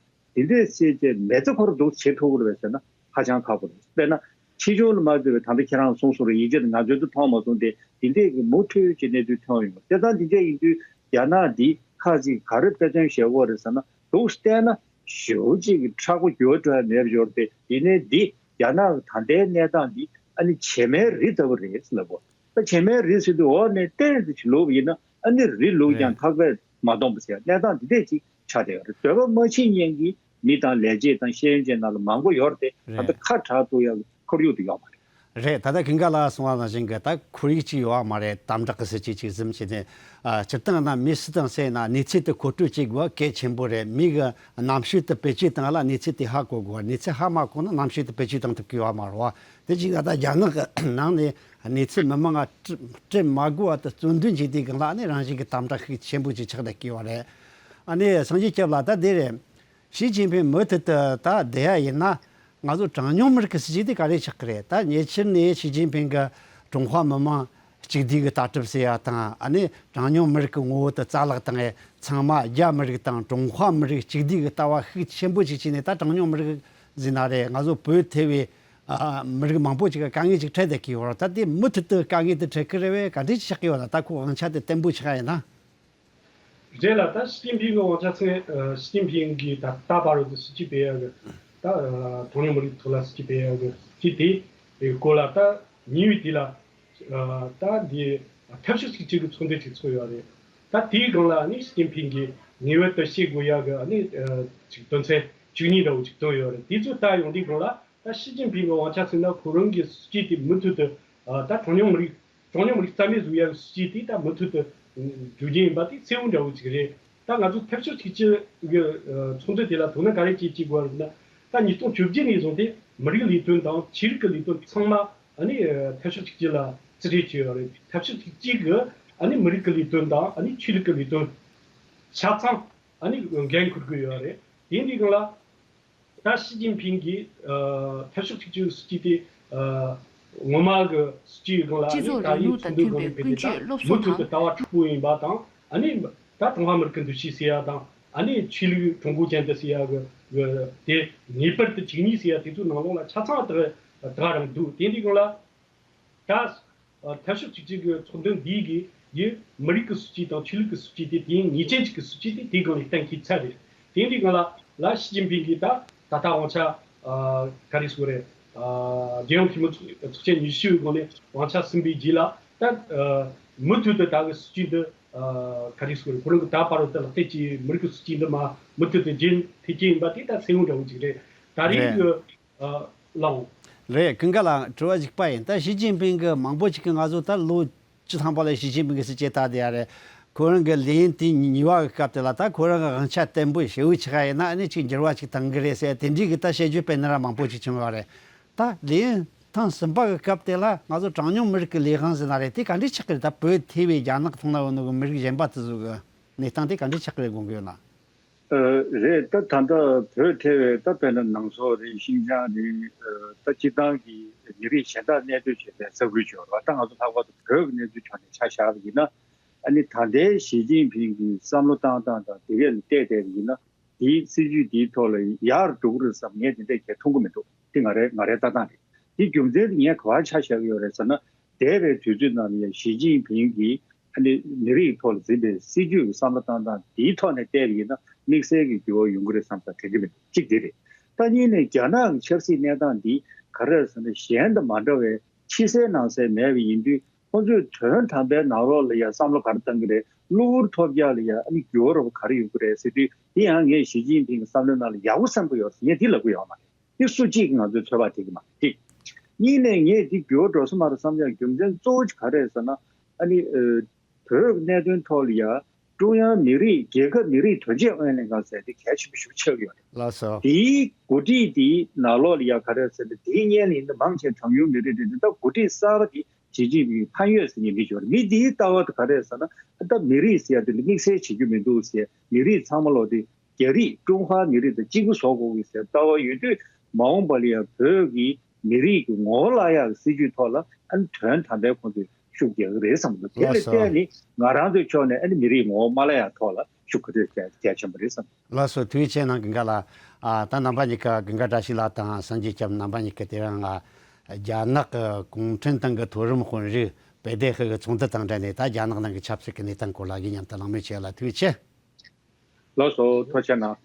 འདི་འདྲས་བྱས་རྗེས་མེ་བཙའ་ཁོ་རང་འདུག་བྱེད་ཐུབ་ཀྱི་རེད་པས་ཟེར་ན་ཧ་ཅང་ཁག་པོ་རེད། དཔེར་ན་ཕྱིས་འབྱུང་ལ་མ་ལྟོས་པའི་ད་ལྟ་ཁྱེད་རང་གསུངས་སོང་རེད། ཡིན་གཅིག་ང་ཚོས་ད་མཐོང་མ་སོང་སྟེ། འདི་འདྲས་ཀྱི་མུ་མཐུད་ཀྱི་གནས་ཚུལ་ཐོན་ཡོང་དེ་ཙང་། འདི་འདྲས་ཡིན་དུས་རྒྱ་ནག་འདི་ཁ་ཅིག་ག་རེ་དཔེ་མཚོན་བཞག་དགོས་རེད་ཟེར་ན། འདུག་བལྟས་ན་ཞེ་པོ་ཅིག་གི་མཁྲེགས་པོ་འགྱུར་བ་འགྲོ་ཡ་མེད་པ་ཡོད་རེད་དེ། ཡིན་ནའི་འདི་རྒྱ་ནག་གི་ད་ལྟའི་གནས་སྟངས་འདི་ཨ་ནི་བྱེ་མའི་རི་ལྟ་བུ་རེད་ལབ་དགོས། ད་བྱེ་མའི་རི་ཟེར་དུས་འོག་ནས་ཏོག་ཙམ་ཅིག་ལུག་ཡིན་ན་ཨ་ནི་རི་ལུག་ཀྱང་ཐག་པས་མ་སྟོངས་པ་ཟེར་ཡ་གནས་སྟངས་འདི་འདྲས་ཅིག་ཆགས་བསྡད་ཡོད་རེད། འདོད་པ་མ་ཕྱིན་མཁན་གྱི་མི་དང་ལས་བྱེད་དང་ཤེས་ཡོན་ཅན་ནང་ལ་མང་པོ་ཡོད་རེད་དེ། ད་ལྟ་ཁ་གྲག་ཐུབ་ཡག་གི་ཁོར་ཡུག་དེ་ཡོད་མ་རེད། རེད། ད་ལྟ་ཀུན་དགའ་ལགས་གསུངས་པ་ནང་བཞིན་གྱི་ད་ཁོར་ཡུག་ཅིག་ཡོད་མ་རེད། དམ་དྲག་གི་སྲིད་ཇུས་ཅིག་ཟིན་བྱས་ནས། ཨ། སྤྱིར་བཏང་ན་མི་སུ་དང་སུ་ཡིན་ན་གནས་ཚུལ་དེ་མཁོ་སྤྲོད་བྱེད་དགོས་གལ་ཆེན་པོ་རེད། མི་གི་རྣམ་དཔྱོད་དེ་བེད་སྤྱོད་བཏང་ལ་གནས་ཚུལ་དེ་ཧ་གོ་དགོས། གནས་ཚུལ་ཧ་མ་གོ་ན་རྣམ་དཔྱོད་དེ་བེད་སྤྱོད་བཏང་ཐུབ་ཀྱི་ཡོད་མ་རེད་བ། དེ་ཅིག་ད་ལྟ་རྒྱ་ནག་གི་ནང་ནས་གནས་ཚུལ་མི་མང་ང་སྤྲད་སྤྲད་མ་དགོས་པ་དེ་རྩོད་འདོན་བྱས་དུས་སྒང་ལ་ནི་རང་བཞིན་གྱི་དམ་དྲག་ཤུགས་ཆེན་པོ་ཅིག་ཆགས་བསྡད་ཀྱི་ཡོད་རེད། ཨ་ནི་སངས་རྒྱས་སྐྱབས་ལགས། ད་དེ་རེད། ཞི་ཅིན་ཕིང་མུ་མཐུད་དུ་ད་བསྡད་ཡ་ཡིན་ན། ང་ཚོ་གྲངས་ཉུང་མི་རིགས་ཀྱི་སྲིད་ཇུས་དེ་ག་རེ་ཆགས་ཀྱི་རེད། ད་ཉེ་ཆར་ནས་ཞི་ཅིན་ཕིང་གིས་ཀྲུང་ཧྭ་མི་དམངས་གཅིག་བསྡུས་ཀྱི་ལྟ་གྲུབ་ཟེར་ཡ་དང་། ཨ་ནི་གྲངས་ཉུང་མི་རིགས་ཀྱི་ངོ་བོ་དེ་རྩ་བརླག་བཏང་ཡ། ཚང་མ་རྒྱ་མི་རིགས་དང་ཀྲུང་ཧྭ་མི་རིགས་གཅིག་བསྡུས་ཀྱི་ལྟ་བ་ཤུགས་ཆེན་པོ་ཞིག་བྱས་ནས། ད་གྲངས་ཉུང་མི་རིགས་ཟེར་ན་རེད། ང་ཚོ་བོད་ཐེ་བའི་ཨ་མི་རིགས་མང་པོ་ཅིག་གི་དཀའ་ངལ་ཅིག་འཕྲད་བསྡད་ཀྱི་ཡོད་རེད། ད་དེ་མུ་མཐུད་དུ་དཀའ་ངལ་དེ་འཕྲད་ཀྱི་རེད་པས། ག་འདྲ་ཞིག་ཆགས་ཀྱི་ཡོད་ན། ད་ཁོ་དབང་ཆ་དེ་བརྟན་པོ་ཆགས་ཡིན་ན། རེད་ལ། ད་ཞི་ཅིན་ཕིང་གི་དབང་ཆ་ཚུན། ཨ། ཞི་ཅིན་ཕིང་གིས་ད་ད་བར་དུ་སྲིད་ཇུས་སྤེལ་ཡག་གི། ད་ཨ་གྲངས་ཉུང་མི་རིགས་ཐོག་ལ་སྲིད་ཇུས་སྤེལ་ཡག་གི་སྲིད་ཇུས་དེའི་སྐོར་ལ། ད་ཉེ་བའི་དུས་ལ། ཨ། ད་འདི་འཐབ་ཕྱོགས་གཅིག་གྱུར་གྱི་ཚོགས་འདུ་ཅིག་ཚོགས་ཡོད་རེད། ད་དེའི་སྒང་ལ་ནི་ཞི་ཅིན་ཕིང་གིས་ངེས་པར་དུ་བྱེད་དགོས་ཡག་གི་ཨ་ནི་ཨ་ཅིག་དོན་ཚན་བཅུ་གཉིས་འདྲ་བོ་ཅིག་བཏོན་ཡོད་རེད། དེ་ཚོ་ལྟ་ཡོང་དུས་སྒང་ལ། ད་ཞི་ཅིན་ཕིང་གི་དབང་ཆ་ཚུན་ན་ཁོ་རང་གི་སྲིད་ཇུས་དེ་མུ་མཐུད་དུ། ཨ། ད་གྲངས་ཉུང་མི་རིགས། གྲངས་ཉུང་མི་རིགས་རྩ་མེད་བཟོ་ཡག་གི་སྲིད་ཇུས་དེ་ད་མུ་མཐུད་དུ་འགྲོ་རྒྱུ་ཡིན་པ་དེ་གསལ་བོ་འདྲ་བོ་ཅིག་རེད། ད་ང་ཚོ་འཐབ་ཕྱོགས་གཅིག་གྱུར་གྱི་ཨ་ཚོགས་འདུ་དེ་ལ་དོ་སྣང་ག་རེ་བྱེད་ཀྱི་ཡོད་རེད་ན། ད་ཉིས་སྟོང་བཅོ་བརྒྱད་ནས་བཟུང་སྟེ་མི་རིགས་ལས་དོན་དང་ཆོས་ལུགས་ཀྱི་ལས་དོན་ཚང་མ། ཨ་ནི་ཨ་འཐབ་ཕྱོགས་གཅིག་གྱུར་ལ་རྩིས་སྤྲོད་བྱས་ཡོད་རེད། འཐབ་ཕྱོགས་གཅིག་གྱུར་གྱི་ཨ་ནི་མི་རིགས་ཀྱི་ལས་དོན་དང་ཨ་ནི་ཆོས་ལུགས་ཀྱི་ལས་དོན་ཆ་ཚང་ཨ་ནི་འགན་འཁུར་གྱི་ཡོད་རེད། དེ་འདི་སྒང་ལ། ད་ཞི་ཅིན་ཕིང་གིས་ཨ་འཐབ་ཕྱོགས་གཅིག་གྱུར་སྲིད་ཇུས་དེ་ཨ་ངོ་མ་གི་སྲིད་ཇུས་སྒང་ལ། ཨ་ནི་སྤྱི་ཚོགས་ད་རིང་ལུགས་དང་མཐུན་པའི་ཀུན་སྤྱོད་སློབ་གསོ་དང་། མུ་མཐུད་དུ་ལྟ་བ་འཁྲུག་པོ་ཡིན་པ་དང་། ཨ་ནི་ད་ཀྲུང་ཧྭ་མི་རིགས་ཀྱི་འདུ་ཤེས་ཟེར་ཡ་དང་། ཨ་ནི་ཆོས་ལུགས་ཀྲུང་གོ་ཅན་དུ་ཟེར་ཡ་གི་གི་དེ་ངེས་པར་དུ་བཅུག་ནི་ཟེར་ཡ་དེ་ཚོའི་ནང་ལོགས་ལ་ཆ་ཚང་དག་དག་རང་འདུག་དེ་འདི་སྒང་ལ། ད་ཨ་འཐབ་ཕྱོགས་གཅིག་གྱུར་གྱི་ཚོགས་འདུ་འདིའི་གི་ཡི་མི་རིགས་ཀྱི་སྲིད་ཇུས་དང་ཆོས་ལུགས་ཀྱི་སྲིད་ཇུས་དེ་དེའི་ངེས་ཅན་གཅིག་གི་སྲིད་ཇུས་དེ་དེའི་སྒང་ལ་གཏན་འཁེལ་ཚར་རེད། དེ་འདི་སྒང་ལ་ལ་ཞི་ཅིན་ཕིང་གིས་ད་ད་ལྟ་དབང་ཆ་ཨ་ག་རེ་ཟེར་དགོས་རེད། ཨ་རྒྱལ་ཡོངས་འཐུས་མི་ཚོགས་ཚོགས་ཆེན་ཉི་ཤུ་པའི་སྒང་ནས་དབང་ཆ་ཟིན་པའི་རྗེས་ལ། ད་ཨ་མུ་མཐུད་དུ་ད་གི་སྲིད་ཇུས་འདི་ཨ་ག་རེ་ཟེར་དགོས་རེད། ཁོ་རང་གི་ད་བར་དུ་ལག་བསྟར་གྱི་མི་རིགས་ཀྱི་སྲིད་ཇུས་འདི་མ་མུ་མཐུད་དུ་རྒྱུན་མཐུད་ཀྱི་ཡིན་པ་དེ་ད་གསལ་བོ་འདྲ་བོ་ཅིག་རེད། ད་རེས་རེད། ཀྱི་ཨ་ལའོ། རེད། ཀུན་དགའ་ལགས། དྲི་བ་གཅིག་པ་ཡིན། ད་ཞི་ཅིན་ཕིང་གི་མང་པོ་ཅིག་གིས་ང་ཚོ་ད་ལོ་བཅུ་ཐམ་པ་ལ་ཞི་ཅིན་ཕིང་གི་སྲིད་ཇུས་ལྟ་བསྡད་ཡ་རེད། ཁོ་རང་གི་ལས་ཡུན་དེ་གཉིས་པ་གི་སྐབས་དེ་ལ་ད་ཁོ་རང་གི་དབང་ཆ་བརྟན་པོ་ཞེ་པོ་ཆགས་ཡིན་ན། ཨ་ནི་ཅིག་འགྱུར་བ་ཅིག་བཏང་གི་རེད་ཟེར་དེ་འདྲའི་གི་ད་བཤད་རྒྱུ་དཔེར་ན་ར་མང་པོ་ཅིག་བྱུང་ཡོད་རེད། ད་ལས་ཡུན་ཐེངས་གསུམ་པ་གི་སྐབས་དེ་ལ་ང་ཚོ་གྲངས་ཉུང་མི་རིགས་ཀྱི་ལས་དབང་ཟེར་ན་རེད། དེ་ག་འདྲས་ཆགས་ཀྱི་རེད། ད་བོད་ཐེ་བའི་རྒྱ་ནག་ཐོག་ན་ཡོད་ནོ་གི་མི་རིགས་གཞན་པ་དེ་ཚོ་གི་གནས་སྟངས་དེ་ག་འདྲས་ཆགས་ཀྱི་རེད་དགོངས་ཀྱི་ཡོད་ན། ཨ། རེད། ད་ད་ལྟ་བོད་ཐེ་བའི་ད་དཔེར་ན་ནང་སོག་རེད། ཤིན་ཅང་རེད། ཨ། ད་སྤྱིར་བཏང་གི་མི་རིགས་གཞན་དག་གནས་སྡོད་བྱེད་པའི་ས་ཁུལ་བྱོས་རོགས། ད་ང་ཚོ་ལྷག་པར་དུ་བོད་ཀྱི་གནས་ཚུལ་ཕྱོགས་ནས་ཆ་བཞག་པ་ཡིན་ན། ཨ་ནི་ད་ལྟའི་ཞི་ཅིན་ཕིང་གི་བསམ་བློ་བཏང་སྟངས་དང་དེ་གས་ལ་བལྟས་བསྡད་པ་ཡིན་ན། དེའི་སྲིད་ཇུས་དེའི་ཐོག་ལ་ཡར་འགྲོ་གི་རེད་བསམ་ངས་དེ་འདྲས་བྱས་མཐོང་གི་མི་འདུག་དེ་ང་རའི་ང་རའི་ལྟ་སྟངས་རེད། དེ་རྒྱུ་མཚན་དེ་ངས་ག་པར་ཆ་བཞག་གི་ཡོད་རེད་ཟེར་ན། འདས་པའི་དུས་ཚོད་ནང་ལ་ཡང་ཞི་ཅིན་ཕིང་གིས་ ཨ་ནི་མི་རིགས་ཐོག་ལ་འཛིན་པའི་སྲིད་ཇུས་ཀྱི་བསམ་བློ་བཏང་སྟངས་འདིའི་ཐོག་ནས་བལྟས་པ་ཡིན་ན་དམིགས་བསལ་གྱི་འགྱུར་བ་ཡོང་གི་རེད་བསམ་ས་དྲན་གྱི་མི་འདུག་གཅིག་འདི་རེད། ད་གཉིས་ནས་རྒྱ་ནག་གི་ཆབ་སྲིད་གནས་སྟངས་འདི་ག་རེ་རེད་ཟེར་ན་གཞན་དང་མ་འདྲ་བའི་ཕྱི་གསལ་ནང་གསལ་མེད་པ་ཡིན་དུས། ཁོང་ཚོས་དོན་དམ་པའི་ནང་ལོགས་ལ་ཡང་བསམ་བློ་ག་རེ་བཏང་གི་རེད། གློ་བུར་ཐོལ་རྒྱག་ལ་ཡང་ཨ་ནི་འགྱུར་བ་རོབ་ག་རེ་ཡོང་གི་རེད་ཟེར་དུས། དེ་ཡང་ངས་ཞི་ཅིན་ཕིང་གི་བསམ་བློའི་ནང་ལ་ཡག་པོ་གསན་གྱི་ཡོད་ཟེར་ངས་འདི་ལབ་གི་ཡོད་མ་རེད། འདི་སུ་གཅིག་གིས་ང་ཚོའི་ཚོད་དཔག་བྱེད་ཀྱི་མ་རེད། གཅིག་གཉིས་ནས་ངས་འདི་འགྱུར་བ་འགྲོ་ས་མ་རེད་བསམ་ཡག་རྒྱུ་མཚན་གཙོ་བོ་ག་རེ་རེད་ཟེར་ན། ཨ་ནི་ཨ་བོད་ཀྱི་གནད་དོན་ཐོག་ལ་ཡང་ཀྲུང་དབྱང་མི་རིགས་རྒྱལ་ཁབ་མི་རིགས་དོན་གཅོད་ཨུ་ཡོན་ལྷན་ཁང་ཟེར་དེ་གལ་ཆེན་པོ་ཞིག་ཆགས་ཀྱི་ཡོད་རེད། ལགས་སོ། དེའི་འགོ་ཁྲིད་དེའི་ནང་ལོགས་ལ་ཡང་ག་རེ་ཟེར་ན། དེའི་སྔོན་ལ་ཡིན་ན་མང་ཆེ་གྲངས་ཉུང་མི་རིགས་རེད་འདུག་ད་འགོ་ཁྲིད་གསར་པ་དེ་ཞི་ཅིན་ཕིང་ཕན་ཡོད་ཟེར་མཁན་མི་ཞིག་ཡོད་རེད། མི་དེའི་ལྟ་བ་དེ་ག་རེ་ཟེར་ན། ད་མི་རིགས་ཟེར་ཡ་དེ་ལ་དམིགས་བསལ་བྱེད་རྒྱུ་མི་འདུག་ཟེར། མི་རིགས་ཚང་མ་ལོག་དེ་རྒྱ་རིགས་ཀྲུང་ཧྭ་མི་རིགས་དང་གཅིག་པ་བཟོ་དགོས་ཀྱི་ཟེར་ལྟ་བ་ཡོད་དུས། མ་འོངས་པ་ལ་ཡང་བོད་ཀྱི་མི་རིགས་ཀྱི་ངོ་བོ་བརླག་ཡག་གི་སྲིད་ཇུས་ཐོག་ལ་ཨ་ནི་དོན་དམ་པའི་ཁོང་ཚོས་ཤུགས་རྒྱག་གི་རེད་བསམ་གྱི་འདུག་དེ་ལ་ལགས་སོ། བརྟེན་ནས་ང་རང་ཚོའི་ཕྱོགས་ནས་ཨ་ནི་མི་རིགས་ངོ་བོ་མ་བརླག་ཡག་ཐོག་ལ་ཤུགས་ག་ཚོད་རྒྱག་གལ་ཆེན་པོ་རེད་བསམ། ལགས་སོ། ཐུགས་རྗེ་ཆེ་གནང་། ཀུན་དགའ་ལགས། ཨ་ད་རྣམ་པ་གཉིས་ཀ་ཀུན་དགའ་བཀྲ་ཤིས་ལགས་དང་སངས་རྒྱས་སྐྱབས་རྣམ་པ་གཉིས་ཀ་དེ་རིང་ང་རྒྱ་ནག་གི་གུང་ཁྲན་ཏང་གི་མཐོ་རིམ་དཔོན་རིགས་པེ་ཏེ་ཧི་གི་ཚོགས་འདུ་དང་འབྲེལ་ནས་ད་རྒྱ་ནག་ནང་གི་ཆབ་སྲིད་ཀྱི་གནས་སྟངས་སྐོར་ལ་ཡིན་མཉམ་དུ་གླེང་མོལ་བྱས་ལ་ཐུགས་རྗེ་ཆེ། ལགས་སོ། ཐུགས་རྗེ་གནང་།